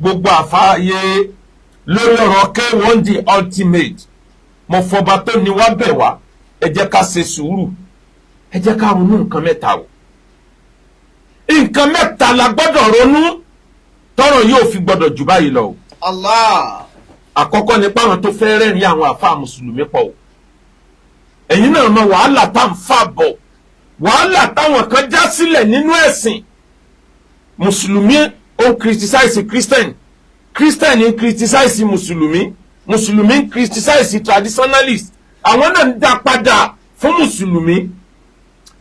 Gbogbo àfáàyè lórí ọ̀rọ̀ K1 The Ultimate, mo fọba tó ní wá bẹ̀ wá, ẹ jẹ́ ká ṣe sùúrù, ẹ jẹ́ ká ronú nǹkan mẹ́ta o. Nǹkan mẹ́ta la gbọ́dọ̀ ronú tọ́rọ̀ yóò fi gbọ́dọ̀ jù báyìí lọ o. Allah. Àkọ́kọ́ ni pé àwọn tó fẹ́ rẹ́rìn àwọn àfáà mùsùlùmí pọ̀ o. Ẹ̀yin náà mọ wàhálà tá à ń fà bọ̀, wàhálà táwọn kan já sílẹ̀ nínú ẹ̀sìn. Mùsùlùmí ó ń criticize Christian, Christian ń criticize mùsùlùmí, mùsùlùmí ń criticize traditionalist, àwọn náà ń dá padà fún mùsùlùmí.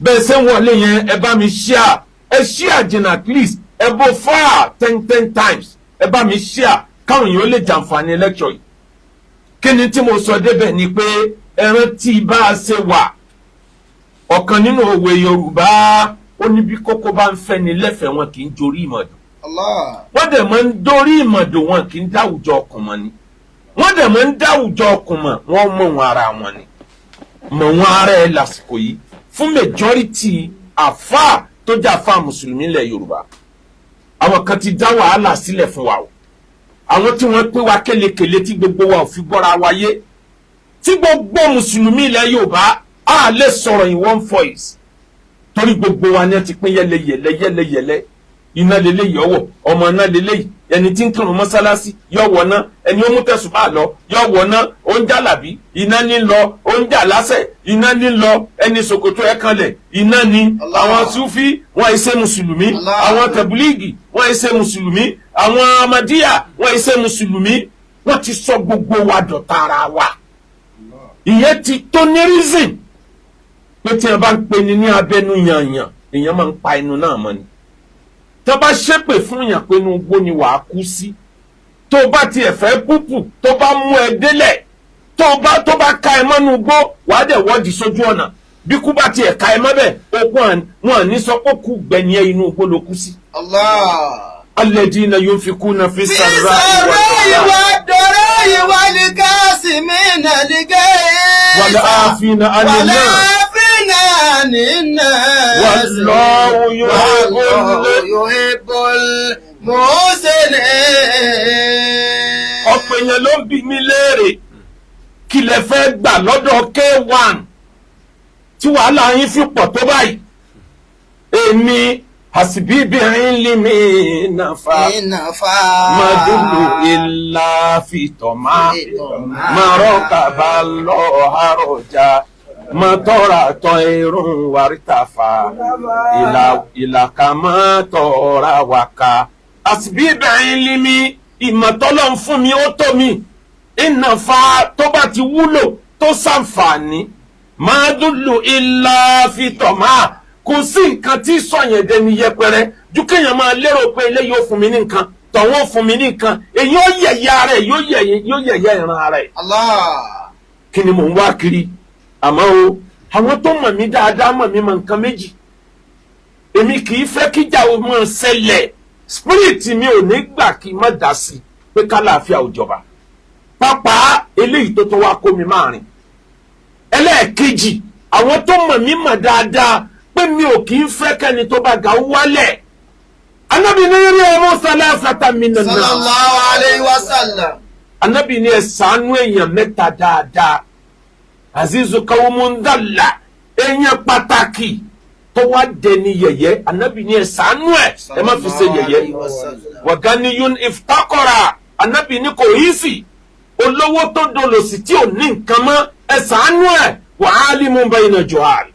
Bẹ́ẹ̀ ṣe ń wọlé yẹn, ẹ bá mi share, ẹ share jìnnà, at least ẹ bó far 10 10 times. Ẹ bá mi share káwọn èèyàn lè jàǹfààní lecture yìí. Kí ni tí mo sọ débẹ̀ ni pé ẹ rántí bá a ṣe wà. Ọ̀kan nínú òwe Yorùbá, ó ní bí kókó bá ń fẹ́ ni lẹ́fẹ̀ẹ́, wọn kì í jorí ìmọ̀dù. Allah. Wọ́n dẹ̀ máa ń dórí ìmọ̀dù, wọn kì í dáwùjọ ọkùn mọ́ ni. Wọ́n dẹ̀ máa ń dáwùjọ ọkùn mọ́, wọ́n mọ̀ wọn ara wọn ni, mọ̀ wọn ara ẹ̀. Lásìkò yìí, fún majority àfáà tó jẹ́ àfáà mùsùlùmí ilẹ̀ Yorùbá, àwọn kan ti dá wàhálà sílẹ̀ fún wa o. Àwọn tí wọ́n pín wa kélekèle, tí gbogbo wa ò fi gbọ́ra wa yé, tí gbogbo mùsùlùmí ilẹ̀ Yorùbá á lè sọ̀rọ̀ in one voice, torí gbogbo wa ni wọ́n ti pín yẹlẹyẹlẹ yẹlẹyẹlẹ. Iná lélẹ́yìí ọwọ́ ọmọ iná lélẹ́yìí. Ẹni tí ń kírun mọ́sálásí yọ wọ̀ ná, ẹni ó mú tẹ̀sùbá lọ yọ wọ̀ ná. Ó ń jàlàbí, iná ní lọ. Ó ń jà lásẹ̀, iná ní lọ. Ẹni ṣòkòtò ẹ̀ kanlẹ̀, iná ní. Àwọn Sufi, wọn ṣe mùsùlùmí. Àwọn tẹ̀búlíìgì, wọn ṣe mùsùlùmí. Àwọn amadíyà, wọn ṣe mùsùlùmí. Wọ́n ti sọ gbogbo wa dọ̀tá ara wa. Ìyẹn ti tó ní reason pé tí wọn bá ń pe ni ní abẹnú yànyàn, èèyàn máa ń pa ẹnu náà mọ́ ni. Tó bá ṣépè fún yàn pé inú igbó ni wàá kú sí, tó bá tiẹ̀ fẹ́ púpù, tó bá mú ẹ délẹ̀, tó bá ka ẹ mọ́nú igbó, wàá dẹ̀ wọ́ọ̀dì sójú ọ̀nà. Bí kú bá tiẹ̀ ka ẹ mọ́ bẹ́ẹ̀, okun wọn ní sọ pé kú gbẹ̀yìn ẹ, inú igbó ló kú sí. Allah. Alladina yunfikuna fi في sarra'i السراء والضراء والكاظمين الغيظ wal afina anin nas. والعافين عن الناس. Wallahu yuhibbul والله يحب المحسنين. Ọ̀pọ̀ èèyàn ló ń bi mí léèrè, kí lẹ fẹ́ gbà lọ́dọ̀ K1 tí wàhálà yín fi pọ̀ tó báyìí? Èmi àsìbíbìrín limi nàfà ìnàfà madulu ilà fìtọ̀mà màrọ́kàbà lọ àròjà mọ́tọ́ra tọ́ irun wàrítàfà ìlàkàmọ́ tọ́ra wàkà. Àsìbíbìrín limi, ìmọ̀tọ́lọ́ ń fún mi, ó tó mi. Ìnàfà, tó bá ti wúlò, tó ṣàǹfààní, madulu ilà fìtọ̀mà, kò sí nǹkan tí sọ̀yẹn dẹni yẹpẹrẹ ju kéèyàn máa lérò pé eléyìí ó fún mi ní nǹkan, tọ̀wọ́n ó fún mi ní nǹkan. Èyí ó yẹ̀yẹ́ ara ẹ̀, yóò yẹ̀yẹ́ ìran ara ẹ̀. Allah. Kí ni mò ń wá kiri? Àmọ́ o, àwọn tó mọ̀ mí dáadáa mọ̀ mí mọ̀ nǹkan méjì: èmi kì í fẹ́ kíjà ó máa ṣẹlẹ̀. Spirit mi ò ní gbà kí n má dá sí i pé kálàáfíà ò jọba, pápá eléyìí tó wá kó mi máa rìn. Ẹlẹ́ẹ̀kejì, àwọn tó mọ̀ mí mọ̀ dáadáa pé mi ò kì í fẹ́ kẹ́ni tó bá ga ó wálẹ̀. Anábì ní rí ọmọ salasata minan nas. Sallallahu alayhi wa sallam. Anábì ní ẹ ṣàánú èèyàn mẹ́ta dáadáa. Azizu kawumundala, èèyàn pàtàkì tó wá dẹni yẹ̀yẹ́, anábì ní ẹ ṣàánú ẹ, ẹ má fi ṣe yẹ̀yẹ́. Wàgániyún iftakọra, anábì ní kò yí sí olówó tó dolòsì tí ò ní nǹkan mọ́, ẹ ṣàánú ẹ. Wàhálì mú bayna juhal,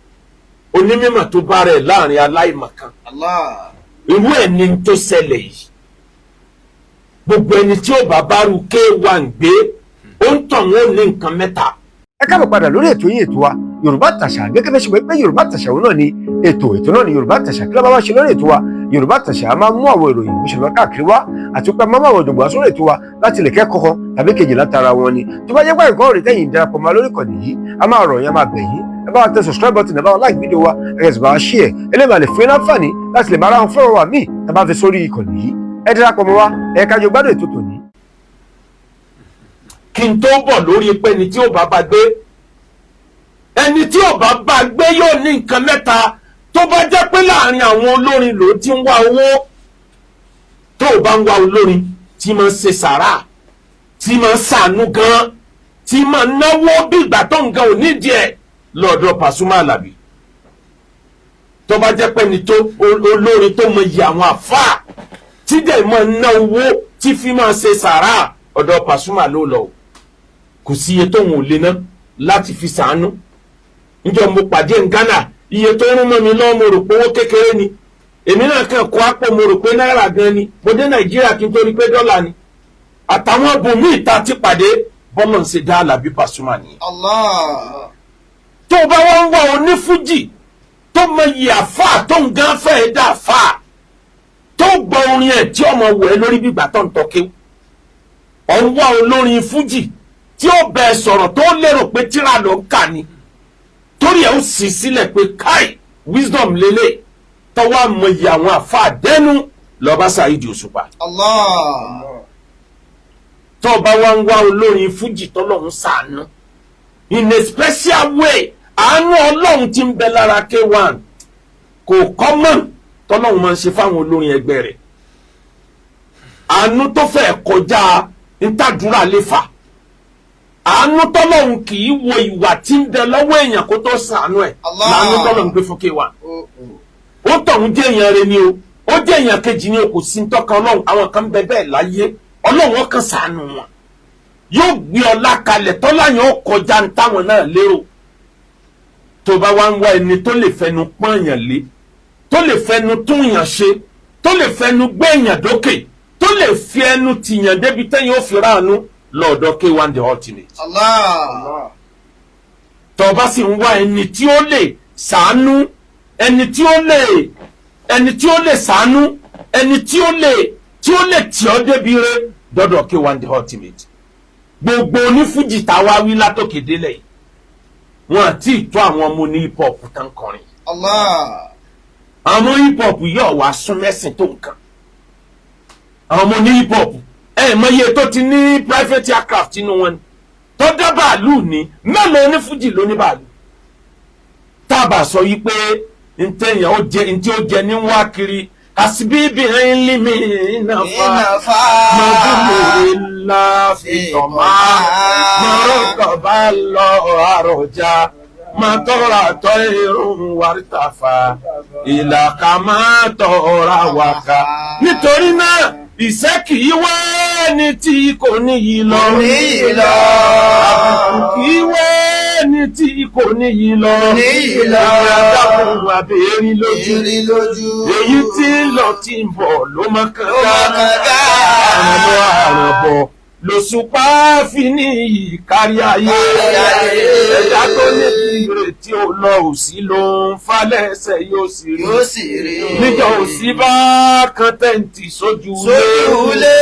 onímọ̀ tó bá rẹ̀ láàrin aláìmọ̀kan. Allah. Irú ẹ̀ ní tó ṣẹlẹ̀ yìí. Gbogbo ẹni tí ó bá bárù K1 gbé, ó ń tàn wọ́n ní nǹkan mẹ́ta. Ẹ káàbọ̀ padà lórí ètò yín, ètò wa, Yorùbá Tàṣà. Gẹ́gẹ́ bẹ́ẹ̀ ṣe mọ̀ pé Yorùbá Tàṣà òun náà ni ètò, ètò náà ni Yorùbá Tàṣà. Kí ló bá wá ṣe lórí ètò wa Yorùbá Tàṣà? A máa mú àwọn ìròyìn bó ṣe lọ káàkiri wá, àti pé a máa mú àwọn ọ̀jọ̀gbọ́n sórí ètò wa láti lè kẹ́kọ̀ọ́ kan tàbí kejì látara wọn ni. Tó bá jẹ́ pé ẹ̀kọ́ rẹ̀ tẹ̀yìn darapọ̀ mọ́ lórí ìkànnì yìí, a máa rọ̀ yín, a máa bẹ̀ yín, ẹ bá wa tẹ subscribe button, ẹ bá wa like fídíò wa, ẹ sì bá wa share. Eléyìí máa lè fún yín láǹfààní láti lè máa ra àwọn fọ́nrán wa míì tá a bá fi sórí ìkànnì yìí. Ẹ darapọ̀ mọ́ wa, ẹ ká jọ gbádùn ètò tòní. Kí n tó bọ̀ lórí pé ẹni tí ó bá bá gbé, ẹni tí ó bá bá gbé yóò ní nǹkan mẹ́ta. Tó bá jẹ́ pé láàrin àwọn olórin ló ti ń wá owó, tó o bá ń wá olórin tí tí máa ń ṣe sàrà, tí máa ń ṣàánú gan, tí máa ń náwó bí ìgbà tó ń gan ò nídìí ẹ̀, lọ́dọ̀ Pasuma Alabi. Tó bá jẹ́ pé ni tó olórin tó mọ iye àwọn àfáà tí dẹ̀ máa ná owó tí fi máa ṣe sàrà, ọ̀dọ̀ Pasuma ló lọ. Kò sí iye tóun ò lè ná láti fi ṣàánú. Níjọ́ mo pàdé ní Ghana, iye tó rún mọ́ mi lọ́wọ́, mo rò pé owó kékeré ni. Èmi náà kàn kó àpò, mo rò pé náírà gan ni. Mo dé Nàìjíríà kí n tó rí pé dọ́là ni. Àtàwọn bòmíì tá a ti pàdé, bọ́lọ̀ ń ṣe dá Àlàbí Pasuma nìyẹn. Allah. Tó o bá wọ́n ń wá onífújì tó mọ iye àfáà tó ń gán fẹ́ẹ́ dá àfáà, tó gbọ́ orin ẹ̀ tí ọmọ wẹ̀ ẹ́ lórí gbígbà tó ń tọ́kẹ́, ọ̀ ń wá olórin fújì tí ó bẹ sọ̀rọ̀ tó lérò pé tíra ló ń kà ni, torí ẹ̀ ó sì sílẹ̀ pé káì, wisdom lélẹ̀, tọ́wọ́ àmọ iye àwọn àfáà dẹ́nu, lọ́ba Saheed Òṣùpá. Allah. Tó o bá wá ń wá olórin fújì tọ́lọ́run ṣàánú in a special way, àánú Ọlọ́run tí ń bẹ lára K1 kò common, tọ́lọ́run máa ń ṣe fáwọn olórin ẹgbẹ́ rẹ̀, àánú tó fẹ́ kọjá ntàdúrà lè fà, àánú tọ́lọ́run kì í wo ìwà tí ń bẹ lọ́wọ́ èèyàn kó tó ṣàánú ẹ̀. Allah. Làánú tọ́lọ́run gbé fún K1. Oh, oh. Ó tọ̀hún jẹ́ èèyàn rẹ̀ ni o, ó jẹ́ èèyàn kejì ni o, kò sí ntọ́ka Ọlọ́run. Àwọn kan bẹ bẹ́ẹ̀ láyé, Ọlọ́run ọkàn ṣàánú wọn, yóò gbé ọlá kalẹ̀, tọ́lá yẹn ó kọjá ń táwọn náà lérò. Tó bá wá ń wá ẹni tó lè fẹnu pọ́n yàn lé, tó lè fẹnu tún yàn ṣe, tó lè fẹnu gbé yàn dókè, tó lè fi ẹnu tìyàn débi tẹ́yìn ó fi ráàánú, lọ́ọ̀dọ̀ K1 the Ultimate. Allah. Tó bá sì ń wá ẹni tí ó lè ṣàánú, ẹni tí ó lè ṣàánú, ẹni tí ó lè tì ọ́ débi rẹ, dọ́dọ̀ K1 the Ultimate. Gbogbo onífújì táwa wí látòkè délẹ̀ yìí, wọn àti ìtọ́ àwọn ọmọ ní hip hop tán kọrin. Allah. Àwọn hip hop yóò wá sún mẹ́sìn tó nǹkan. Àwọn ọmọ ní hip hop, ẹ mọ iye tó ti ní private aircraft inú wọn ni, tó dá bàálù ní. Mélòó onífújì ló ní bàálù? Tábà sọ yìí pé ntẹ̀yìn ó jẹ, ntí ó jẹ ní wá kiri àsibíbi ńlímì nàfà Ìnàfà. mọ̀dúnmọ̀rẹ́ ńlá fìtọ̀mọ́ mọ̀rọ̀kọ̀bá lọ àròjà mọ̀tọ́ra tọ́ irun wàrítàfà ìlàkà máa tọ́ra wàkà. Nítorí náà, ìṣẹ́ kì í wá ní tí kò níyì lọ. Níyì lọ. Àbùkù kì í wá ní tí kò níyì lọ. Níyì lọ. Àdàkùn àbẹ̀rí lójú. Ìrì lójú. Èyí tí ń lọ tí ń bọ̀ ló mọ kànga. Ló mọ kànga. Àrànbọ̀ àrànbọ̀ lòṣùpá fi ní ìkárí ayé. Kárí ayé. Ẹ̀dá tó ní ìrètí ò lọ, òsì ló ń falẹ̀ẹ́sẹ̀ yóò sì rí. Yóò sì rí. Níjọ òsì bá kan tẹ́ǹtì sójú. Sójú ilé.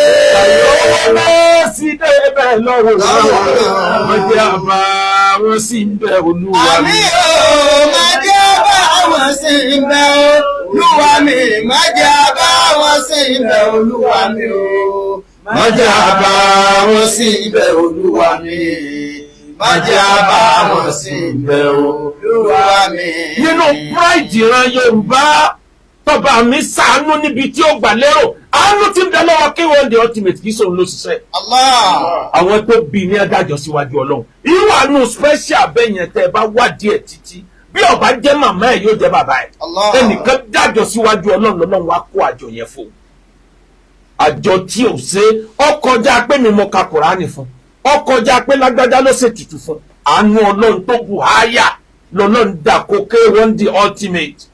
Owó náà sì débẹ̀ lọ́wọ́. Lọ́wọ́. Wọ́n jẹ́ àbá wọn sì ń bẹ, Olúwa Àmì mi. o, má jẹ́ bá wọn sí ń bẹ Olúwa mi. Má jẹ́ bá wọn sí ń bẹ Olúwa mi o. Má jẹ́ bá wọn sí ń bẹ Olúwa mi. Má jẹ́ bá wọn sí ń bẹ Olúwa mi. Nínú pride ìran Yorùbá, tọba mi ṣàánú níbi tí ó gbà lérò, àánú tí ń bẹ lọ́wọ́ K1 the Ultimate, kì í sóun ló ṣiṣẹ́. Allah. Àwọn tó bí ní adájọ́ síwájú Ọlọ́run, irú àánú special bẹ́ẹ̀ yẹn, tẹ́ ẹ bá wádìí ẹ̀ títí, bí ó bá jẹ́ màmá ẹ̀, yóò jẹ́ bàbá ẹ̀. Allah. Ẹnìkan dájọ́ síwájú Ọlọ́run, lọ́lọ́run wá kó àjọ yẹn fún un. Àjọ tí ò ṣe, ó kọjá pé mi mo ka Kùránì fún, ó kọjá pé lágbájá ló ṣètùtù fún. Àánú Ọlọ́run tó bù háyà lọ́lọ́run dà kó K1 the Ultimate.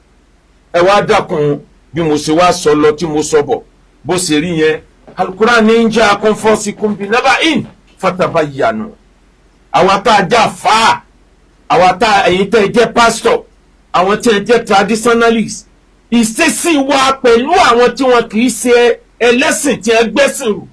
Ẹ wá dákun, bí mo ṣe wá sọ lọ tí mo sọ bọ̀, bó ṣe rí yẹn, Alukuran ní ń jẹ́ akọ́nfọ́sí kúnbi nábà in fatabayyanu. Àwa tá a já fa, àwa tá, ẹ̀yin tẹ́ ẹ jẹ́ pásítọ̀, àwọn tí ẹ jẹ́ traditionalist, ìṣesí wa pẹ̀lú àwọn tí wọn kì í ṣe ẹlẹ́sìn, tí ẹ gbẹ́sìn rù,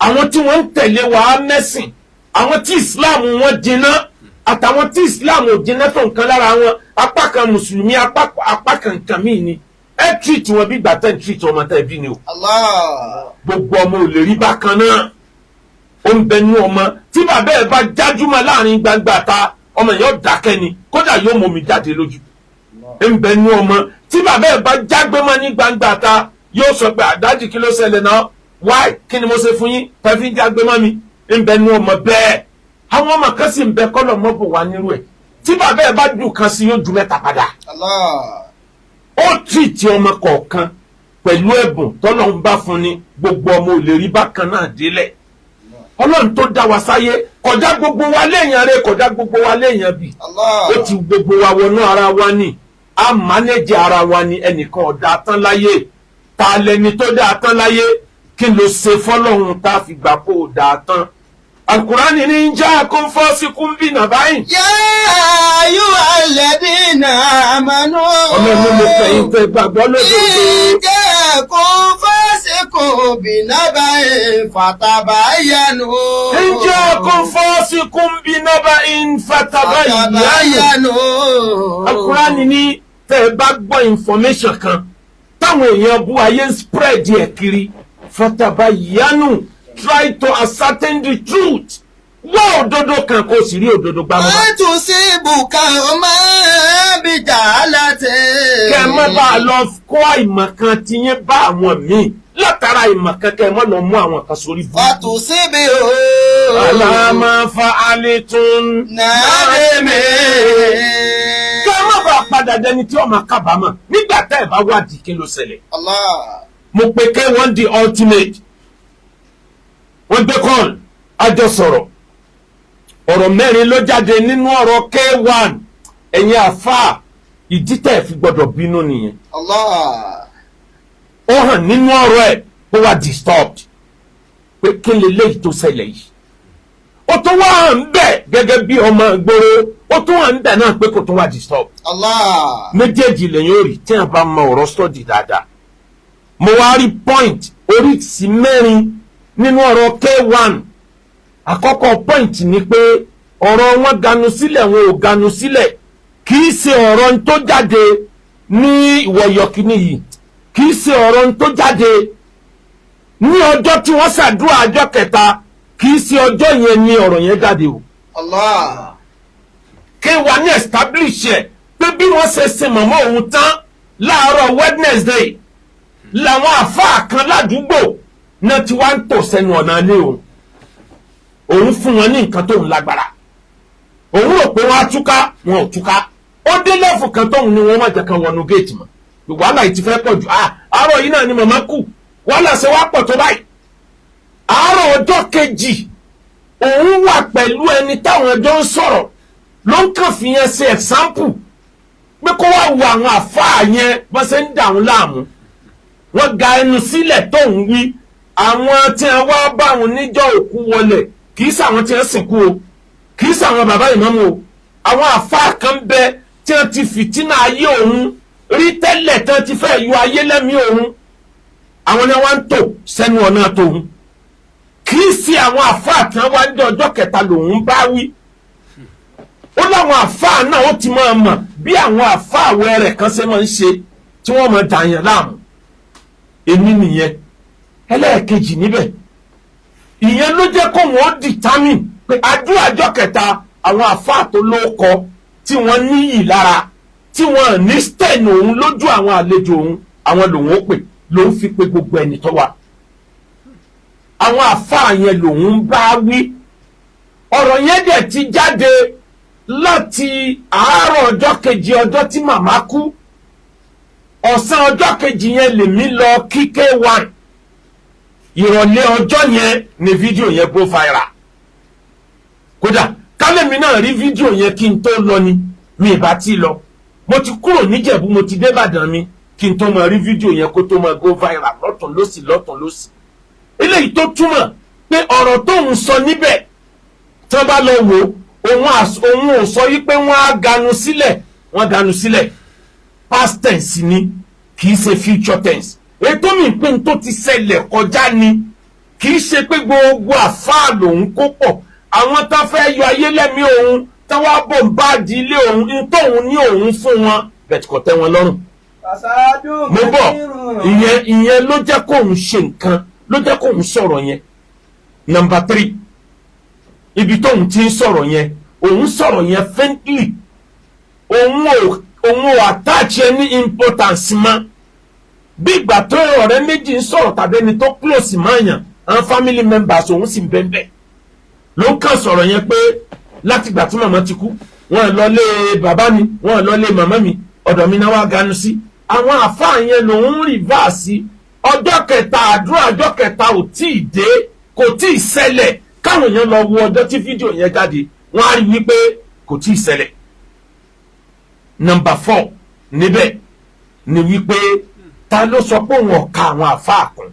àwọn tí wọ́n ń tẹ̀lé wa mẹ́sìn, àwọn tí Islam wọn jiná àtàwọn tí Islam ò jiná tó nǹkan lára wọn, apá kan mùsùlùmí, apá kan nǹkan míì ni, ẹ treat wọn bí gbàtẹ́ ń treat ọmọ tẹ́ bí ni o. Allah. Gbogbo ọmọ ò lè rí bákan náà. Ó ń bẹ nú ọmọ tí bàbá ẹ bá jájúmọ́ láàrin gbangba ta, ọmọ yẹn ó dákẹ́ ni, kódà yóò mọ omi jáde lójú. Ń bẹ nú ọmọ tí bàbá ẹ bá jágbé mọ́ ní gbangba ta, yóò sọ pé, "Àdájì, kí ló ṣẹlẹ̀ náà?" Why? Kí ni mo ṣe fún yín tẹ́fí ń jágbe mọ́ mi? Ń bẹ nu ọmọ bẹ́ẹ̀. Àwọn ọmọ kan sì ń bẹ kọ́lọ̀ mọ́bò wá nírú ẹ̀, tí bàbá ẹ̀ bá dùn kan sí, yóò ju mẹ́ta padà. Allah. Ó tìtì ọmọ kọ̀ọ̀kan pẹ̀lú ẹ̀bùn tọ́lọ́run bá fún ni. Gbogbo ọmọ ò lè rí bákan náà délẹ̀. Ọlọ́run tó dá wa sáyé kọjá gbogbo wa léèyàn rẹ, kọjá gbogbo wa léèyàn bì. Allah. Ó ti gbogbo wa wọnú ara wa ni, a mánéjì ara wa ni. Ẹnìkan ọ̀dà tán láyé. Ta lẹni tó dáa tán láyé? Kí ló ṣe fọlọ́run tá a fi gbà kó o dáa tán? Alukurani ní ń já kó fọ́síkún bí nàbáyìn. يا أيها الذين آمنوا. Ọlọ́run ló fẹ́ yín fẹ́ gbàgbọ́ lódodo. إن جاءكم فاسق بنبأ فتبينوا. Ń jẹ́ kó fọ́síkún bí nàbáyìn fatabayyanu. فتبينوا. Alukurani ní tẹ́ ẹ bá gbọ́ information kan táwọn èèyàn bú ayé ń spread ẹ̀ kiri, fatabayyanu, try to ascertain the truth. Wá òdodo kan, kó o sì rí òdodo gbámú. أن تصيبوا قوما بجهالة. Kẹ́ ẹ má bàa lọ kó àìmọ̀ kan tiyín bá àwọn míì látara àìmọ̀ kan, kẹ́ ẹ má lọ mú àwọn kan sórí bú. فتصبحوا على ما فعلتم نادمين. Kẹ́ ẹ má bàa padà dẹni tí ó máa kábàámọ̀ nígbà tẹ́ ẹ bá wádìí kí ló ṣẹlẹ̀. Allah. Mo pe K1 the Ultimate, wọ́n gbé call, àjọ sọ̀rọ̀. Ọ̀rọ̀ mẹ́rin ló jáde nínú ọ̀rọ̀ K1. Ẹ̀yin àfáà, ìdí tẹ́ fi gbọ́dọ̀ bínú nìyẹn. Allah. Ó hàn nínú ọ̀rọ̀ ẹ̀ ó wà disturbed pé kí lè léyìí tó ṣẹlẹ̀ yìí. Ó tún wá hàn bẹ́ẹ̀ gẹ́gẹ́ bí ọmọ ìgboro, ó tún hàn bẹ́ẹ̀ náà pé kò tún wà disturbed. Allah. Méjèèjì lẹ́yìn ó rí tí wọ́n bá mọ ọ̀rọ̀ study dáadáa. Mo wá rí point oríṣi mẹ́rin nínú ọ̀rọ̀ K1. Àkọ́kọ́ point ni pé ọ̀rọ̀ wọn ganu sílẹ̀, wọn ò ganu sílẹ̀, kì í ṣe ọ̀rọ̀ tó jáde ní ìwọ̀yọ̀ kìíní yìí, kì í ṣe ọ̀rọ̀ tó jáde ní ọjọ́ tí wọ́n ṣàdúrà ọjọ́ kẹta, kì í ṣe ọjọ́ yẹn ni ọ̀rọ̀ yẹn jáde o. Allah. K1 ní establish ẹ̀ pé bí wọ́n ṣe sin màmá òun tán láàárọ̀ Wednesday làwọn àfáà kan ládùúgbò náà ti wá ń tò sẹ́nu ọ̀nà ilé òun. Òun fún wọn ní nǹkan tóun lágbára. Òun rò pé wọ́n á túká, wọn ò túká. Ó dé lẹ́fù kan tóun ní wọ́n má jẹ́ kan wọnú géètì mọ́. Wàhálà yìí ti fẹ́ pọ̀ jù. Ah, àárọ̀ yìí náà ni màmá kù, wàhálà ṣe wá pọ̀ tó báyìí? Àárọ̀ ọjọ́ kejì, òun wà pẹ̀lú ẹni táwọn ẹjọ́ ń sọ̀rọ̀, ló ń kàn fi yẹn ṣe example pé kó wá wo àwọn àfáà yẹn bọ́n ṣe ń dà wọ́n láàmú. Wọ́n ga ẹnu sílẹ̀ tó ń wí. Àwọn tí wọ́n wá bá wọn níjọ́ òkú wọlé, kì í ṣàwọn tí wọ́n sìnkú o, kì í ṣàwọn bàbá ìmáàmù o. Àwọn àfáà kan bẹ tí wọ́n ti fìtínà ayé òun rí tẹ́lẹ̀, tí wọ́n ti fẹ́ yọ ayé lẹ́mìí òun. Àwọn ni wọ́n ń tò sẹ́nu ọ̀nà tòun. Kì í ṣe àwọn àfáà tí wọ́n wá ní ọjọ́ kẹta lòun bá wí. Ó láwọn àfáà náà, ó ti máa mọ̀ bí àwọn àfáà wẹ́rẹ̀ kan ṣe máa ń ṣe tí wọ́n máa dàyàn láàmú. Èmi nìyẹn. Ẹlẹ́ẹ̀kejì níbẹ̀, ìyẹn ló jẹ́ kó wọ́n determine pé àdúrà ọjọ́ kẹta, àwọn àfáà tó lóko tí wọ́n níyì lára, tí wọ́n ní stain òun lójú àwọn àlejò òun, àwọn lòun ó pè. Lòun fi pé gbogbo ẹni tó wà, àwọn àfáà yẹn lòun ń bá wí. Ọ̀rọ̀ yẹn dẹ̀ ti jáde láti àárọ̀ ọjọ́ kejì, ọjọ́ tí màmá kú. Ọ̀sán ọjọ́ kejì yẹn lèmi lọ kí K1. Ìrọ̀lẹ́ ọjọ́ yẹn ni fídíò yẹn go viral. Kódà kálẹ̀mí náà rí fídíò yẹn kí n tó lọ ni, mi ì bá tí lọ. Mo ti kúrò níjẹ̀bú, mo ti dé Ìbàdàn mi kí n tó máa rí fídíò yẹn kó tó máa go viral lọ́tún lọ́sì, lọ́tún lọ́sì. Eléyìí tó túmọ̀ pé ọ̀rọ̀ tó ń sọ níbẹ̀, tí wọ́n bá lọ wò òun, òun ò sọ yí pé wọ́n á ganu sílẹ̀. Wọ́n ganu sílẹ̀, past tense ni, kì í ṣe future tense. Ètò mi pé n tó ti ṣẹlẹ̀ kọjá ni. Kì í ṣe pé gbogbo àfáà lòun kó pọ̀. Àwọn tá fẹ́ yọ ayé lẹ́mí òun, táwa bò ń bá di ilé òun, n tóun ní òun fún wọn bẹ̀tì kò tẹ́ wọn lọ́rùn. Mo bọ̀. Ìyẹn ló jẹ́ kóun ṣe nǹkan, ló jẹ́ kóun sọ̀rọ̀ yẹn. Number three, ibi tóun ti ń sọ̀rọ̀ yẹn, òun sọ̀rọ̀ yẹn faintly. Òun ò attach any importance mọ́. Bí ìgbà tó ọ̀rẹ́ méjì ń sọ̀rọ̀ tàbí ẹni tó close mọ́ọ̀yàn, àwọn family members òun sì ń bẹ́ẹ̀ bẹ́ẹ̀, ló ń kàn sọ̀rọ̀ yẹn pé látìgbà tí màmá ti kú, wọ́n lọ lé bàbá mi, wọ́n lọ lé màmá mi, ọ̀dọ̀ mi náà wá ganu sí. Àwọn àfáà yẹn lòún reverse. Ọjọ́ kẹta àdúrà, ọjọ́ kẹta ò tí ì dé, kò tí ì ṣẹlẹ̀. Káwọn èèyàn lọ wo ọjọ́ tí fídíò yẹn jáde, wọ́n á rí wípé kò tí ì ṣẹlẹ̀. Number 4 níbẹ̀ ni wípé, ta ló sọ pé òun ọ̀ka àwọn àfáà kún?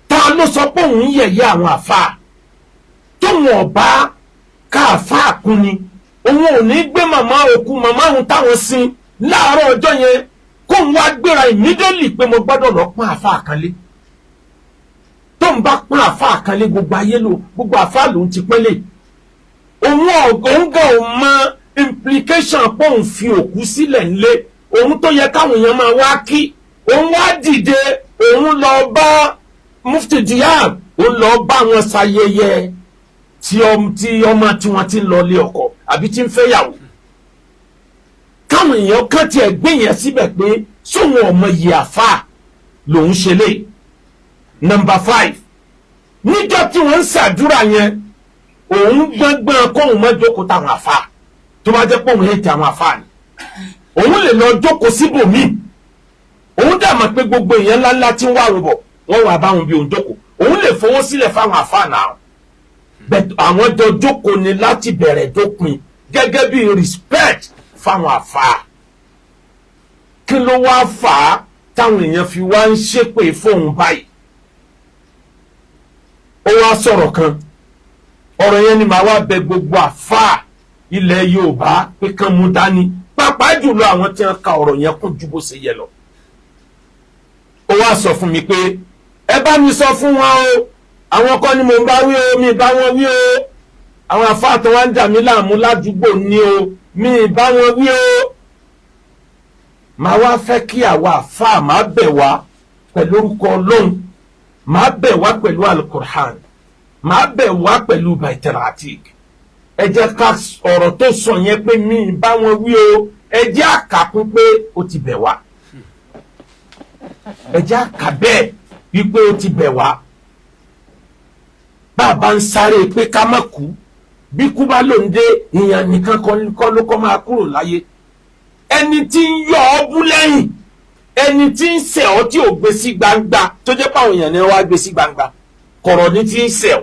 Ta ló sọ pé òun ń yẹ̀yẹ́ àwọn àfáà? Tóun ọ̀bá ká àfáà kún ni, òun ò ní gbé màmá, òkú màmá òun táwọn sin láàárọ̀ ọjọ́ yẹn, kóun wá gbéra immediately pé mo gbọ́dọ̀ lọ pọ́n àfáà kan lé. Tóun bá pọ́n àfáà kan lé, gbogbo ayé ló, gbogbo àfáà lòun ti pẹ́lẹ̀. Òun gan ò mọ implication pé òun fi òkú sílẹ̀ ńlé òun tó yẹ káwọn èèyàn máa wá kí. Òun wá dìde, òun lọ bá Mufti Diab, òun lọ bá wọn ṣayẹyẹ tí ọmọ tí wọ́n ti ń lọ lé ọkọ àbí tí ń fẹ́yàwó. Káwọn èèyàn kan tiẹ̀ gbé yẹn síbẹ̀ pé sóun ọmọ yìí àfà lòun ṣe lé. Number 5, níjọ́ tí wọ́n ń ṣàdúrà yẹn, òun gbọ́ngbọ́n kóun má jókòó táwọn àfà. Tó bá jẹ́ pé òun hate àwọn àfà ni, òun lè lọ jókòó síbòmíì. Òun dà mọ̀ pé gbogbo èèyàn ńláńlá tí ń wá rúbọ̀, wọ́n wà báwọn bí òun jókòó. Òun lè fowó sílẹ̀ fáwọn àfà náà bẹ́ẹ̀. Àwọn jọ jókòó ni láti bẹ̀rẹ̀ dópin, gẹ́gẹ́ bí respect fáwọn àfà. Kí ló wá fà á táwọn èèyàn fi wá ń ṣépè fóun báyìí? Ó wá sọ̀rọ̀ kan. Ọ̀rọ̀ yẹn ni màá wá bẹ gbogbo àfà ilẹ̀ Yorùbá pé kán mú dání, pàápàá jùlọ àwọn tí wọ́n ka ọ̀rọ̀ yẹn kún ju bó ṣe yẹ lọ. Ó wá sọ fún mi pé ẹ bá mi sọ fún wọn o, àwọn kọ́ ni mò ń bá wí o, mi bá wọn wí o. Àwọn àfáà tó wá ń dà mí láàmú ládùúgbò ní o, mi bá wọn wí o. Màá wá fẹ́ kí àwa àfáà, máa bẹ̀ wá pẹ̀lú orúkọ Ọlọ́run, máa bẹ̀ wá pẹ̀lú Alukur'an, máa bẹ̀ wá pẹ̀lú Baitelatik. Ẹ jẹ́ ká ọ̀rọ̀ tó sọ yẹn pé mi bá wọn wí o, ẹ jẹ́ àkàkún pé ó ti bẹ̀ wá. Ẹ jẹ́ àkà bẹ́ẹ̀ wípé ó ti bẹ̀ wá. Bàbá ń sáré pé ká má kú, bí kú bá ló ń dé, ìyàn nìkan kọ́ ló kọ́ máa kúrò láyé. Ẹni tí ń yọ ọ́ bú lẹ́yìn, ẹni tí ń ṣẹ̀ ọ́ tí ò gbé sí gbangba, tó jẹ́ pé àwọn èèyàn ni wọ́n á gbé sí gbangba, kọ̀rọ̀ ní tí ń ṣẹ̀ ọ́,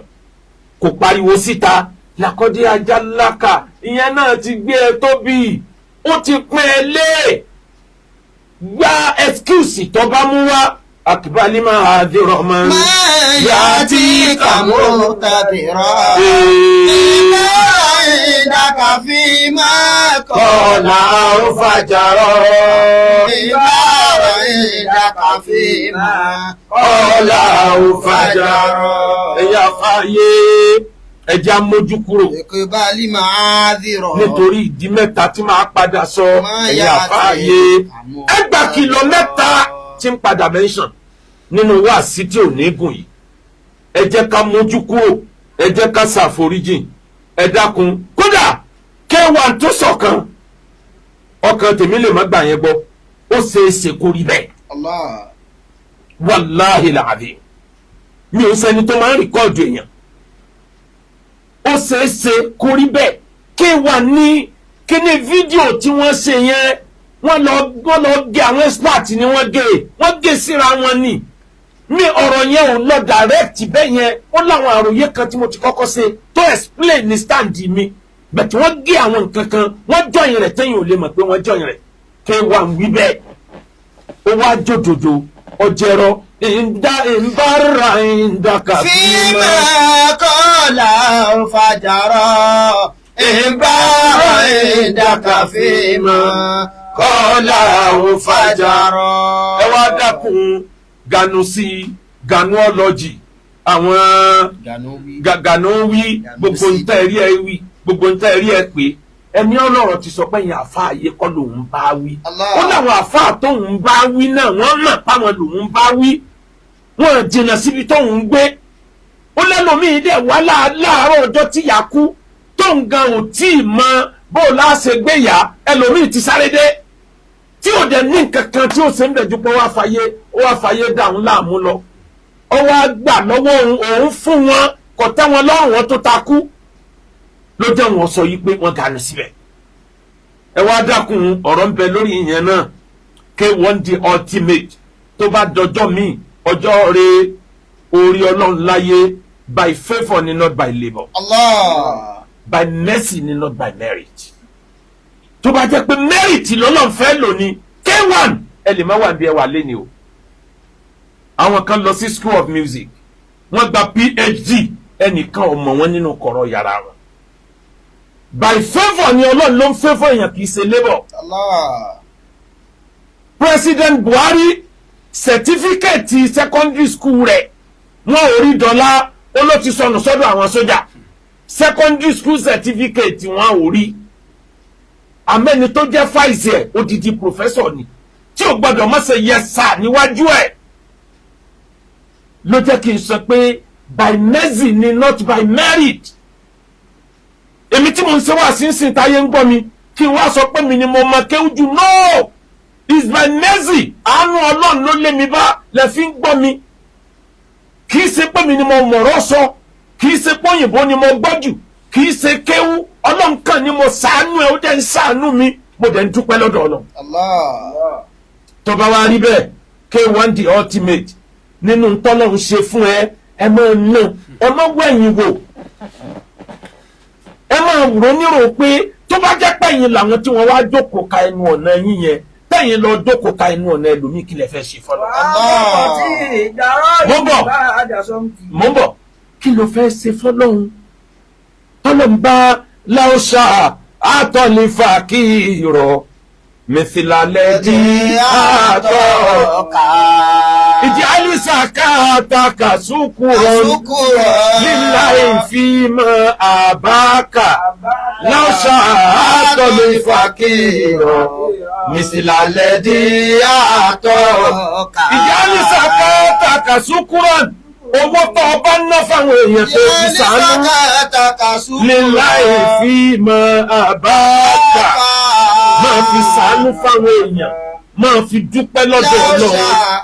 kò pariwo síta làkọ́dé ajá láka, ìyẹn náà ti gbé ẹ tóbi, ó ti pín ẹ lé. Gba excuse tó bá mú wá akibalima adirọmọ. Máa tí kàmú tàbí rọ. Ìgbà ìdàkà fi máa kọ̀. Kọ́lá ó fàjàrọ̀. Ìgbà ìdàkà fi máa Kọ́lá ó fàjàrọ̀. Ẹ̀yà fàyè, ẹja mójú kúrò. Ìkébálí máa dìrọ̀. Nítorí ìdí mẹ́ta tí máa padà sọ, ẹ̀yà fàyè, ẹgbà kìlọ̀ mẹ́ta tí ń padà mention nínú wáàsí tí ò ní gùn yìí. Ẹ jẹ́ ká mójú kúrò, ẹ jẹ́ ká ṣàforíjìn, ẹ dákun. Kódà K1 tó sọ̀kan, ọkàn tèmi lè má gbà yẹn gbọ́, ó ṣeé ṣe kó rí bẹ́ẹ̀. Allah. Wàláhì làbí, mi ò sẹ́ni tó máa ń record èèyàn. Ó ṣeé ṣe kó rí bẹ́ẹ̀. K1 ní kíní fídíò tí wọ́n ṣe yẹn, wọ́n lọ gé, àwọn expert ni wọ́n gé, wọ́n gé síra wọn ni. Mi ọ̀rọ̀ yẹn ò lọ direct bẹ́ẹ̀ yẹn. Ó láwọn àròyé kan tí mo ti kọ́kọ́ ṣe tó explain ní stand mi bẹ̀tẹ̀. Wọ́n gé àwọn nǹkan kan, wọ́n join rẹ̀ tẹ́yìn ò lè mọ̀ pé wọ́n join rẹ̀. K1 wí bẹ́ẹ̀, ó wá jódodo ọjẹrọ ìdá ìbára ìdàkà. Fíìmà kọ́lá fàjàrọ̀. Ìbára ìdàkà fíìmà kọ́lá ò fàjàrọ̀. Fàjàrọ̀. Ẹ wá dákun, ganu sí ganuọ́lọ́jì, àwọn gàgànà wí gbogbo ntẹ́ rí ẹ wí, gbogbo ntẹ́ rí ẹ pé ẹni ọlọ́rọ̀ ti sọ pé ẹ̀yin àfa àyè kọ́ lòun bá wí. Allah. Ó láwọn àfa tóun bá wí náà, wọ́n mọ̀ páwọn lòun bá wí, wọ́n jìnnà síbi tóun ń gbé. Ó lẹ́lòmíì dẹ̀ wá láàárọ̀ ọjọ́ tí yà kú, tóun gan ò tí ì mọ bó o láṣẹ gbé yá, ẹlòmíì ti sáré dé. Tí ò dẹ̀ ní nǹkan kan tí ó ṣe ń bẹ̀ ju pé ó wá fàyè dà ń láàmú lọ. Ó wá gbà lọ́wọ́ òun, òun fún wọn, kò tẹ́ wọn lọ́rùn, wọn tó takú. Ló jẹ́ wọn sọ yìí pé wọ́n ganu síbẹ̀. Ẹ wá dákun, ọ̀rọ̀ ń bẹ lórí ìyẹn náà. K1 the ultimate, tó bá dọjọ́ míì, ọjọ́ re orí Ọlọ́run láyé, by favour ni, not by labour. Allah. By mercy ni, not by merit. Tó bá jẹ́ pé merit lọ́lọ́run fẹ́ lò ní K1, ẹ lè má wà bí ẹ wà lẹ́ni o. Àwọn kan lọ sí school of music, wọ́n gba PhD, ẹnìkan ò mọ̀ wọ́n nínú kọ̀rọ̀ yàrá wọn. By favour ni, Ọlọ́run ló ń favour èèyàn, kì í ṣe labour. Allah. President Buhari, certificate secondary school rẹ̀, wọn ò rí dọ́là, ó ló ti sọnù sọ́dọ̀ àwọn sójà. Secondary school certificate wọn ò rí. Amẹ́ni tó jẹ́ vice ẹ̀, odidi professor ni, tí ò gbọ́dọ̀ má ṣe yes sir níwájú ẹ̀. Ló jẹ́ kí n sọ pé by mercy ni, not by merit. Èmi tí mo ń ṣe wá sínsìn táyé ń gbọ́ mi, kí n wá sọ pé mi ni mo mọ kéwú jù, no, it's by mercy. Àánú Ọlọ́run ló lé mi bá lẹ fi ń gbọ́ mi. Kì í ṣe pé mi ni mo mọ̀rọ̀ sọ, kì í ṣe pé òyìnbó ni mo gbọ́ jù, kì í ṣe kéwú. Ọlọ́run kan ni mo ṣàánú ẹ, ó dẹ̀ ń ṣàánú mi, mo dẹ̀ ń dúpẹ́ lọ́dọ̀ Ọlọ́run. Allah. Tó bá wá rí bẹ́ẹ̀, K1 the ultimate, nínú tọ́lọ́run ṣe fún ẹ, ẹ máa ná, ẹ máa wẹ̀yìn wò, ẹ máa rò nírò pé tó bá jẹ́ pẹ̀yìn làwọn tí wọ́n wá jókòó ka ẹnu ọ̀nà yín yẹn, tẹ̀yìn lọ jókòó ka ẹnu ọ̀nà ẹlòmíì, kí lẹ fẹ́ ṣe fọlọ́? Mo ń bọ̀. Mo ń bọ̀. Kí ló fẹ́ ṣe fọlọ́hún tọ́lọ́n bá láòṣà àtọ́lífà kí rọ̀ mẹ́fìlálẹ́ dí àtọ́ ìdí alisa káàtàkà sùkúrọ̀ lílá ìfimọ̀ àbáàkà láòṣà àtọ́lífà kí rọ̀ mẹ́fìlálẹ́ dí àtọ́ ìdí alisa káàtàkà sùkúrọ̀. Owó tó o bá ná fáwọn èèyàn tó fi sàánú, lílá ìfimọ̀ àbáàkà, máa fi sàánú fáwọn èèyàn, máa fi dúpẹ́ lọ́dọ̀ Ọlọ́run